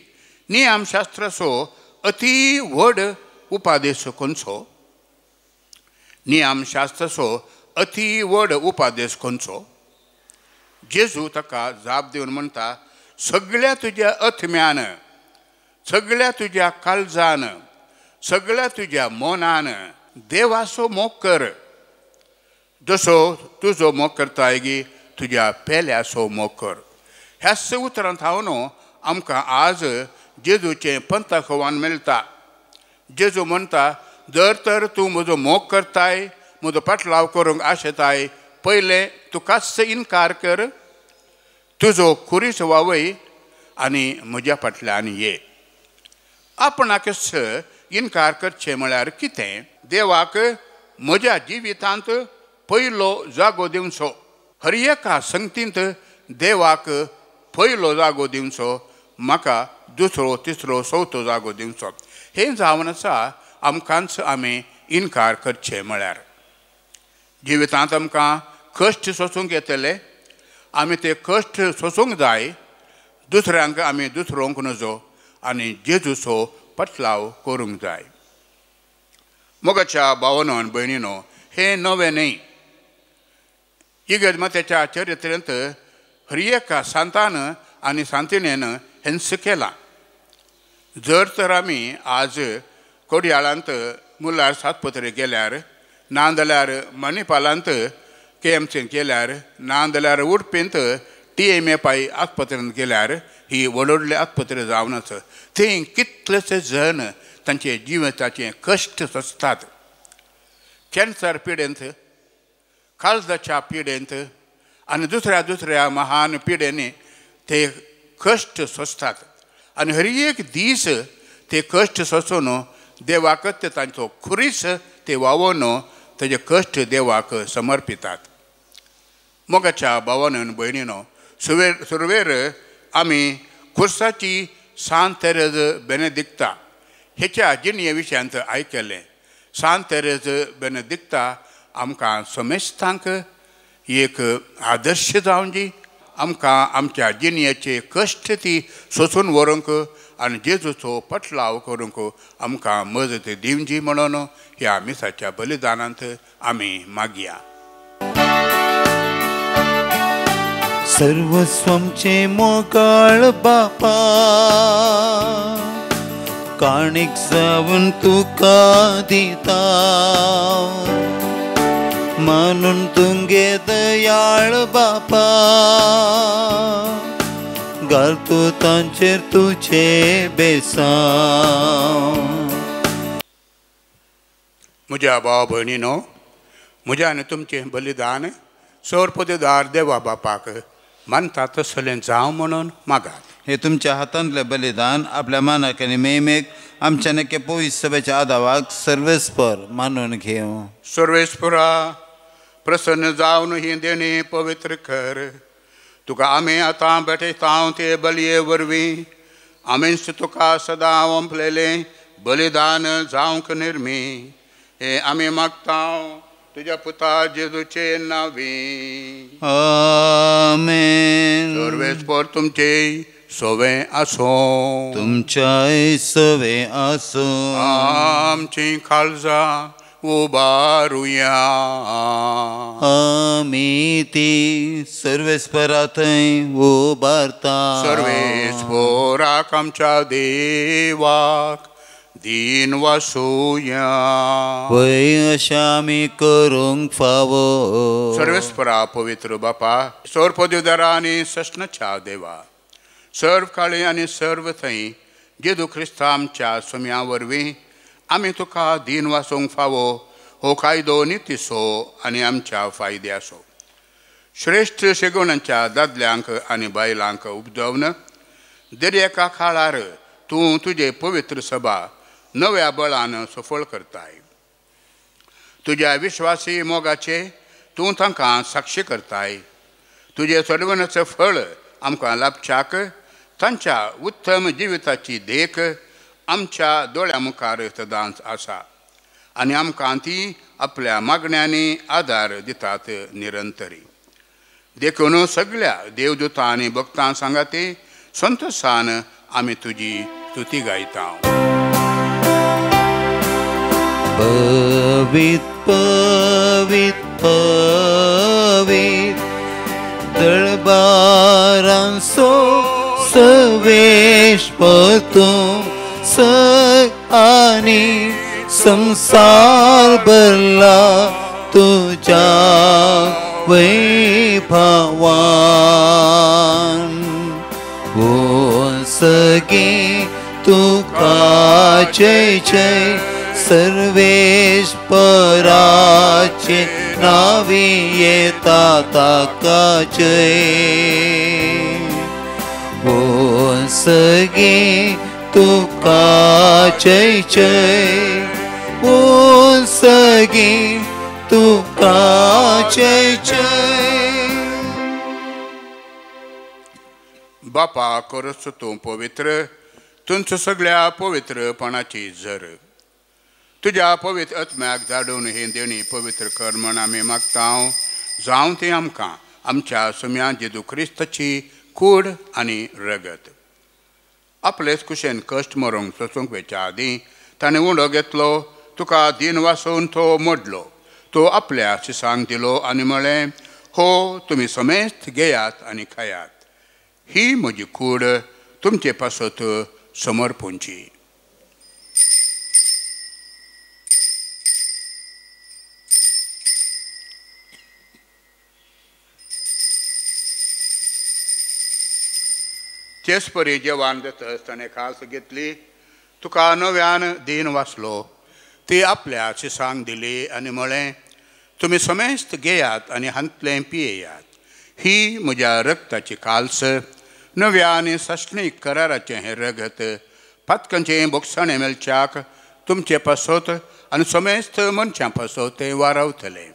नियमशास्त्राचो अती व्हड उपादेश खंयचो? नियमशास्त्राचो अती व्हड उपादेश खंयचो? जेजू ताका जाप दिवन म्हणटा सगळ्या तुज्या आत्म्यान, सगळ्या तुज्या काळजान, सगळ्या तुज्या मनान देवाचो मोग कर, जसो तुजो मोग करताय गी तुज्या पेल्याचो मोग कर. ह्याच उतरांत हांव आमकां आज जेजूचें पंथाखवान मेळटा. जेजू म्हणटा जर तर तूं म्हजो मोग करताय, म्हजो पाटलाव करूंक आशेताय, पयलें तुकाच इनकार कर, तुजो खुरीस वावय आनी म्हज्या फाटल्यान ये. आपणाकच इनकार करचें म्हळ्यार कितें? देवाक म्हज्या जिवितांत पयलो जागो दिवचो, हर एका संगतींत देवाक पयलो जागो दिवचो, म्हाका दुसरो तिसरो चवथो जागो दिवचो. हें जावन आसा आमकांच आमी इनकार करचें म्हळ्यार. जिवितांत आमकां कश्ट सोसूंक येतले, आमी ते कश्ट सोसूंक जाय, दुसऱ्यांक आमी दुसरोंक नजो आनी जेजूचो पटलाव करूंक जाय. मोगाच्या भावानो आनी भयणीनो, हें नवें न्हय. इगर्ज मातेच्या चरित्रेंत हर एका सांतान आनी सांतिणेन हेंच केलां. जर तर आमी आज कोडयाळांत मुल्लार सातपत्रे गेल्यार, ना जाल्यार मणिपालांत के एम सीन गेल्यार, ना जाल्यार उडपींत टी एम ए पाय आस्पत्रेंत गेल्यार, ही व्हड व्हडले आस्पत्रे जावन आसा थंय कितलेशे जण तांचे जिविताचे कश्ट सोंसतात. कॅन्सर पिडेंत, काळजाच्या पिडेंत आनी दुसऱ्या दुसऱ्या महान पिडेंनी ते कश्ट सोंसतात आनी हर एक दीस ते कश्ट सोंसून देवाकच ते तांचो खुरीस ते वावोवन तेजे कश्ट देवाक समर्पितात. मोगाच्या भावानो आनी भयणीनो, सुरवेर आमी खुर्साची सांत तेरेज बेनेदिक्ता हेच्या जिणये विशयांत आयकलें. सांत तेरेज बेनेदिक्ता आमकां समेस्तांक एक आदर्श जावन जी आमकां आमच्या जिणयेचे कश्ट ती सोसून व्हरूंक आनी जेजूचो पटलाव करूंक आमकां मजत दिवची म्हणून ह्या मिसाच्या बलिदानांत आमी मागया. सर्वस्वमचे मोगाळ बापा, काणीक जावन तुका दिता, मानून तुंगे दयाळ बापा, घालतो तांचेर तुजे बेसांव. म्हज्या भाव भयणीनो, म्हज्या आनी तुमचें बलिदान सोरपदेदार देवा बापाक मानता तसलें जावं म्हणून मागात. हे तुमच्या हातांतलें बलिदान आपल्या मानाक आनी मेमेक आमच्या नक्के पवित्र सभेच्या आदावाक सर्वेस्पर मानून घेवं. सर्वेस्परा प्रसन्न जावन ही देणी पवित्र कर, तुका आमी आतां भेटयता ते बलये वरवीं आमीच तुका सदां ओंपलेलें बलिदान जावंक निर्मी हें आमी मागता तुज्या पुता जेजूचे नांवी. आमेन. सर्वेस्पर तुमचे सवे आसूं, तुमच्याय सवे आसूं. आमची काळजां उबारुया, आमी ती सर्वेस्परा थंय उबारता. सर्वेस्पराक आमच्या देवाक दीन वासुया वय अशें आमी करूंक फावो। सर्वेस्परा पवित्र बापा, सर्व पदवीधरा आनी सस्नाच्या देवा, सर्व काळी आनी सर्व थंय जेजू क्रिस्ता आमच्या सुम्या वरवीं आमी तुका दीन वासूंक फावो हो कायदो नितीसो आनी आमच्या फायद्यासो। श्रेश्ठ शेगवणांच्या दादल्यांक आनी बायलांक उपजवन दर एका काळार तूं तुजे पवित्र सभा नव्या बळान सफळ करताय। तुज्या विश्वासी मोगाचे तूं तांकां साक्षी करताय। तुजे चडवणाचें फळ आमकां लाभच्याक तांच्या उत्तम जिविताची देख आमच्या दोळ्या मुखार सदांच आसा आनी आमकां ती आपल्या मागण्यांनी आदार दितात निरंतरी। देखून सगळ्या देवदूतां आनी भक्तां सांगाती संतोषान आमी तुजी स्तुती गायता। पवित पवित पवित दरबारांसो सवेशपतो सग आनी संसार भरला तुझ्या वैभवान। ओ सगे तुका जय जय सर्वेस्पराचे नावी येता ताका जय। ओ सगे तुका जय जय, ओ सगे तुका जय जय। बापा करस तूं पवित्र, तुमचो सगळ्या पवित्रपणाची झर। तुज्या पवित्र आत्म्याक धाडून ही देणी पवित्र कर म्हण आमी मागता, जावं ती आमकां आमच्या सुम्या जेजू क्रिस्ताची कूड आनी रगत। आपलेच कुशेन कश्ट मरूंक सोसूंक वेच्या आदीं ताणें उंडो घेतलो, तुका दीन वासून तो मोडलो, तो आपल्या शिसांक दिलो आनी म्हळें, हो तुमी समेस्त घेयात आनी खायात, ही म्हजी कूड तुमचे पासत समर्पूंची। तेच परी जेवण जातच ताणें खास घेतली, तुका नव्यान दीन वाचलो, ती आपल्या शिसांक दिली आनी म्हळें, तुमी समेस्त घेयात आनी हांतलें पियेयात, ही म्हज्या रगताची काल्स, नव्या आनी सासणीक कराराचें हें रगत पातकांचें बोगसाणें मेळच्याक तुमचे पासत आनी समेस्त मनशां पासत तें वारावतलें,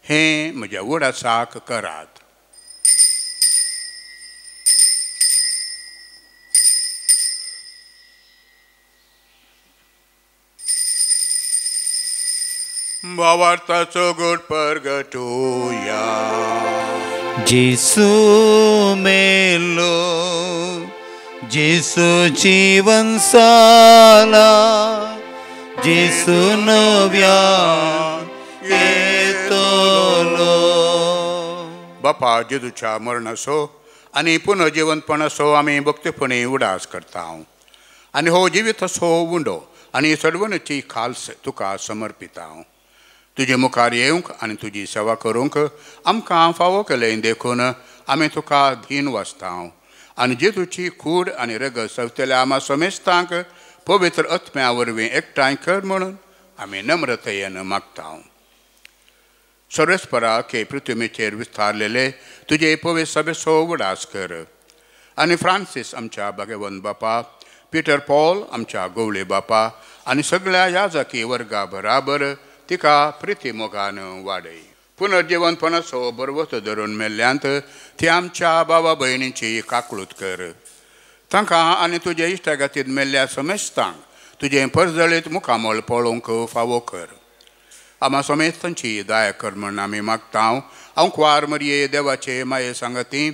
हें म्हज्या उडासाक करात। भावार्थाचो गोड परगटुया। जेसू मेलो, जेसू जीवन साला, जेसू नव्या येतलो। बापा जेजूच्या मरणाचो आनी पुनर्जिवंतपणाचो आमी भक्तीपणी उडास करता आनी हो जिवीत असो उंडो आनी सडवणची खाल्स तुका समर्पिता। तुजे मुखार येवंक आनी तुजी सेवा करूंक आमकां फावो केलें देखून आमी तुका धीन वाचता आनी जेजूची कूड आनी रगत सवतल्या आमा समेस्तांक पवित्र आत्म्या वरवीं एकठांय कर म्हणून आमी नम्रतेन मागता। सर्वेस्परा के पृथ्वीचेर विस्तारलेले तुजे पवित्र सभेचो उडास कर आनी फ्रांसीस आमच्या भगवंत बापा, पीटर पॉल आमच्या गोवळे बापा आनी सगळ्या याजकी वर्गा बराबर तिका प्रिती मोगान वाडय। पुनर्जिवनपणाचो बरवतो धरून मेल्ल्यांत ती आमच्या बाबा भयणीची काकळूत कर, तांकां आनी तुजे इश्टागतीन मेल्ल्या समेस्तांक तुजें परजळीत मुखामळ पळोवंक फावो कर। आमा समेस्तांची दया कर म्हण आमी मागता। हांव कुवार मरये देवाचे माये सांगती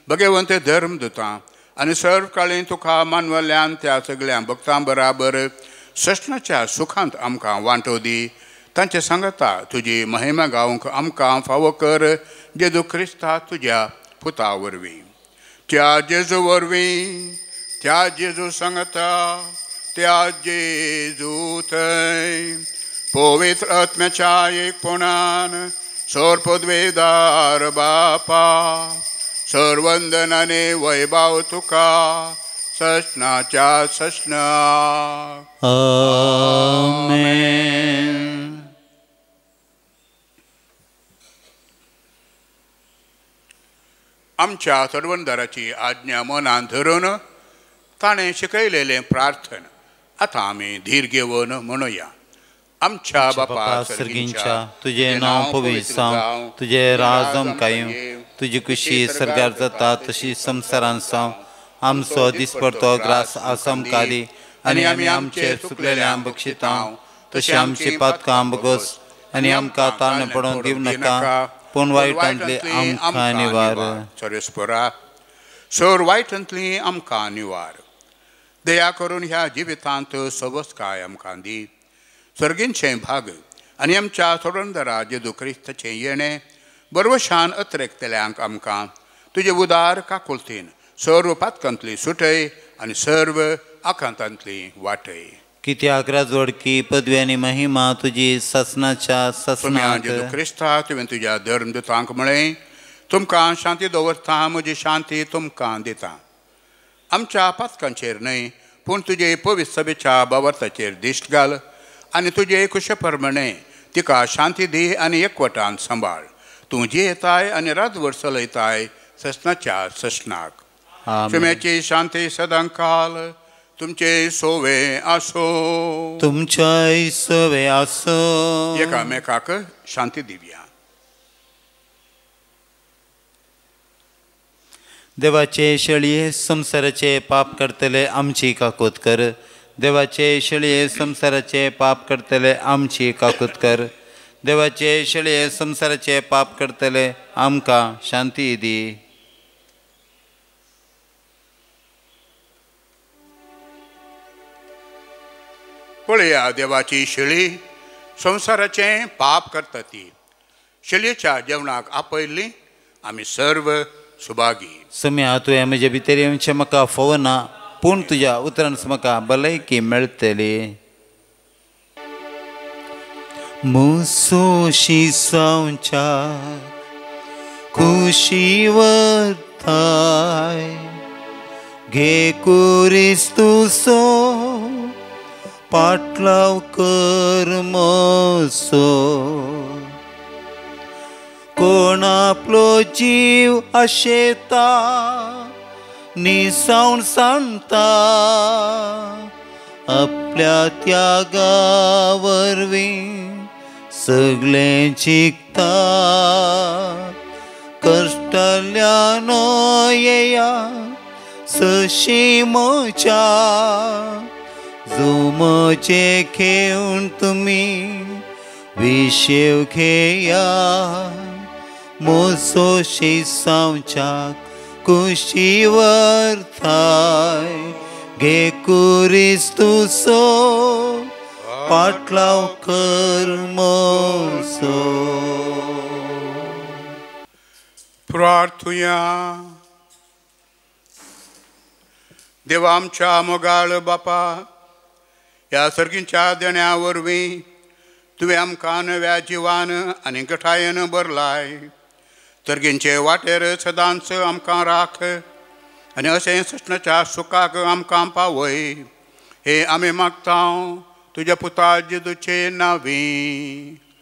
भगवंत धर्म दिता आनी सर्व काळी तुका मानवल्यान त्या सगळ्या भक्तां बराबर सस्नाच्या सुखांत आमकां वांटो दी, तांचे सांगता तुजी महिमा गावंक आमकां फावो कर, जेजू क्रिस्ता तुज्या पुता वरवीं। त्या जेजू वरवीं, त्या जेजू सांगता, त्या जेजू थंय पवित्र आत्म्याच्या एकपणान सर्वपदवेदार बापा सर्वंदनाने वैभव तुका ससनाच्या ससना. आमेन. आमच्या सर्वंदराची आज्ञा मनान धरून ताणें शिकयलेलें प्रार्थन आतां आमी धीर घेवन म्हणुया. आमच्या बापा सर्गींच्या, तुजें नांव पवित्र जावं, तुजें राज आमकां येवं, तुजी खुशी सर्गार जाता तशी संवसारांत जावं. आमचो दिसपडतो ग्रास आज आमकां दी, आनी आमी आमचे चुकलेल्यांक बक्षिता तशें आमची पातकां बगस, आनी आमकां ताण पडोवंक दिवं नाका, पूण वायटांतली आमकां निवार. सर्वेस्परा सर वायटांतली आमकां निवार. दया करून ह्या जिवितांत सवसकाय आमकां दी. सर्गींचें भाग आनी आमच्या सोडणदारा जेजू क्रिस्ताचें येणें बरवशान अत्रेकतल्यांक आमकां तुजे उदार काकुलतीन सर्व पातकांतली सुटय आनी सर्व आकांतांतली वाटय. कित्याक राजवडकी पदवी आनी महिमा तुजी सासनाच्या सासनाक. जेजू क्रिस्ता तुवें तुज्या धर्मदूतांक म्हळें, तुमकां शांती दवरता, म्हजी शांती तुमकां दिता. आमच्या पातकांचेर न्हय पूण तुजे पवित्र सभेच्या बावर्ताचेर दिश्ट घाल आनी तुजे कुशे प्रमाणे तिका शांती दी आनी एकवटान सांबाळ. तूं जियेताय आनी रातभर चलयताय ससनाच्या ससनाक. शिम्याची शांती सदांकाल तुमचे सोवे आसो. तुमच्याय सोवे आसो. एकामेकाक शांती दिवया. देवाचे शेळये संवसाराचे पाप करतले आमची काकूत कर. देवाचे शेळये संवसाराचे पाप करतले आमची काकूत कर. देवाचे शेळये संवसाराचे पाप करतले आमकां शांती दी. पळया देवाची शेळी संवसाराचें पाप करता ती. शेळयेच्या जेवणाक आपयल्ली आमी सर्व सुभागी. सम्या तुवें म्हजे भितर येवचें म्हाका फोवना, पूण तुज्या उतरान म्हाका भलायकी मेळटली. मुसोशी सावच्या खुशी वरताय, घे कुरिस्तुसो पाटलाव कर मोसो. कोण आपलो जीव आशेता निसावन सांगता, आपल्या त्यागा वरवीं सगळें जिखता. कश्टल्यानो येया सशी म्हज्या, जो म्हजें घेवन तुमी विशेव घेया. मोसोशी सावच्याक कुशी वरताय, घे कुरिस्तुसो पाटलाव कर मोसो. प्रार्थुया. देवा आमच्या मोगाळ बापा, ह्या सर्गींच्या देण्या वरवीं तुवें आमकां नव्या जिवान आनी गठायेन भरलाय. सर्गींचे वाटेर सदांच आमकां राख आनी अशें सृष्णाच्या सुखाक आमकां पावय, हे आमी मागता तुज्या पुता जेजूचे नांवी.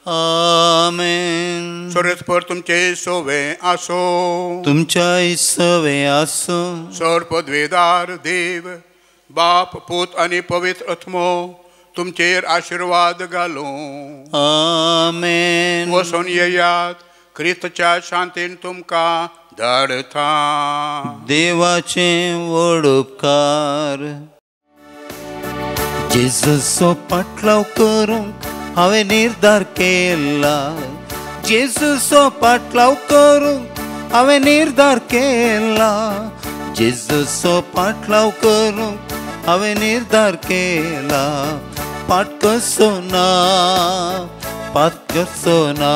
आमेन. सर्वेस्पर तुमचे सोवे आसो. तुमच्याय सोवे आसो. सर पदवेदार देव बाप पूत आनी पवित्र आत्मो तुमचेर आशिर्वाद घालूं. आमेन. वचून येयात, क्रिस्तच्या शांतीन तुमकां धाडता. देवाचे व्हड उपकार. जेजूचो पाटलाव करूंक हांवें निर्धार केला. जेजूचो पाटलाव करूंक हांवें निर्धार केला. जेजूचो पाटलाव करूंक हांवें निर्धार केला. पाट कसो ना, पात कसो ना,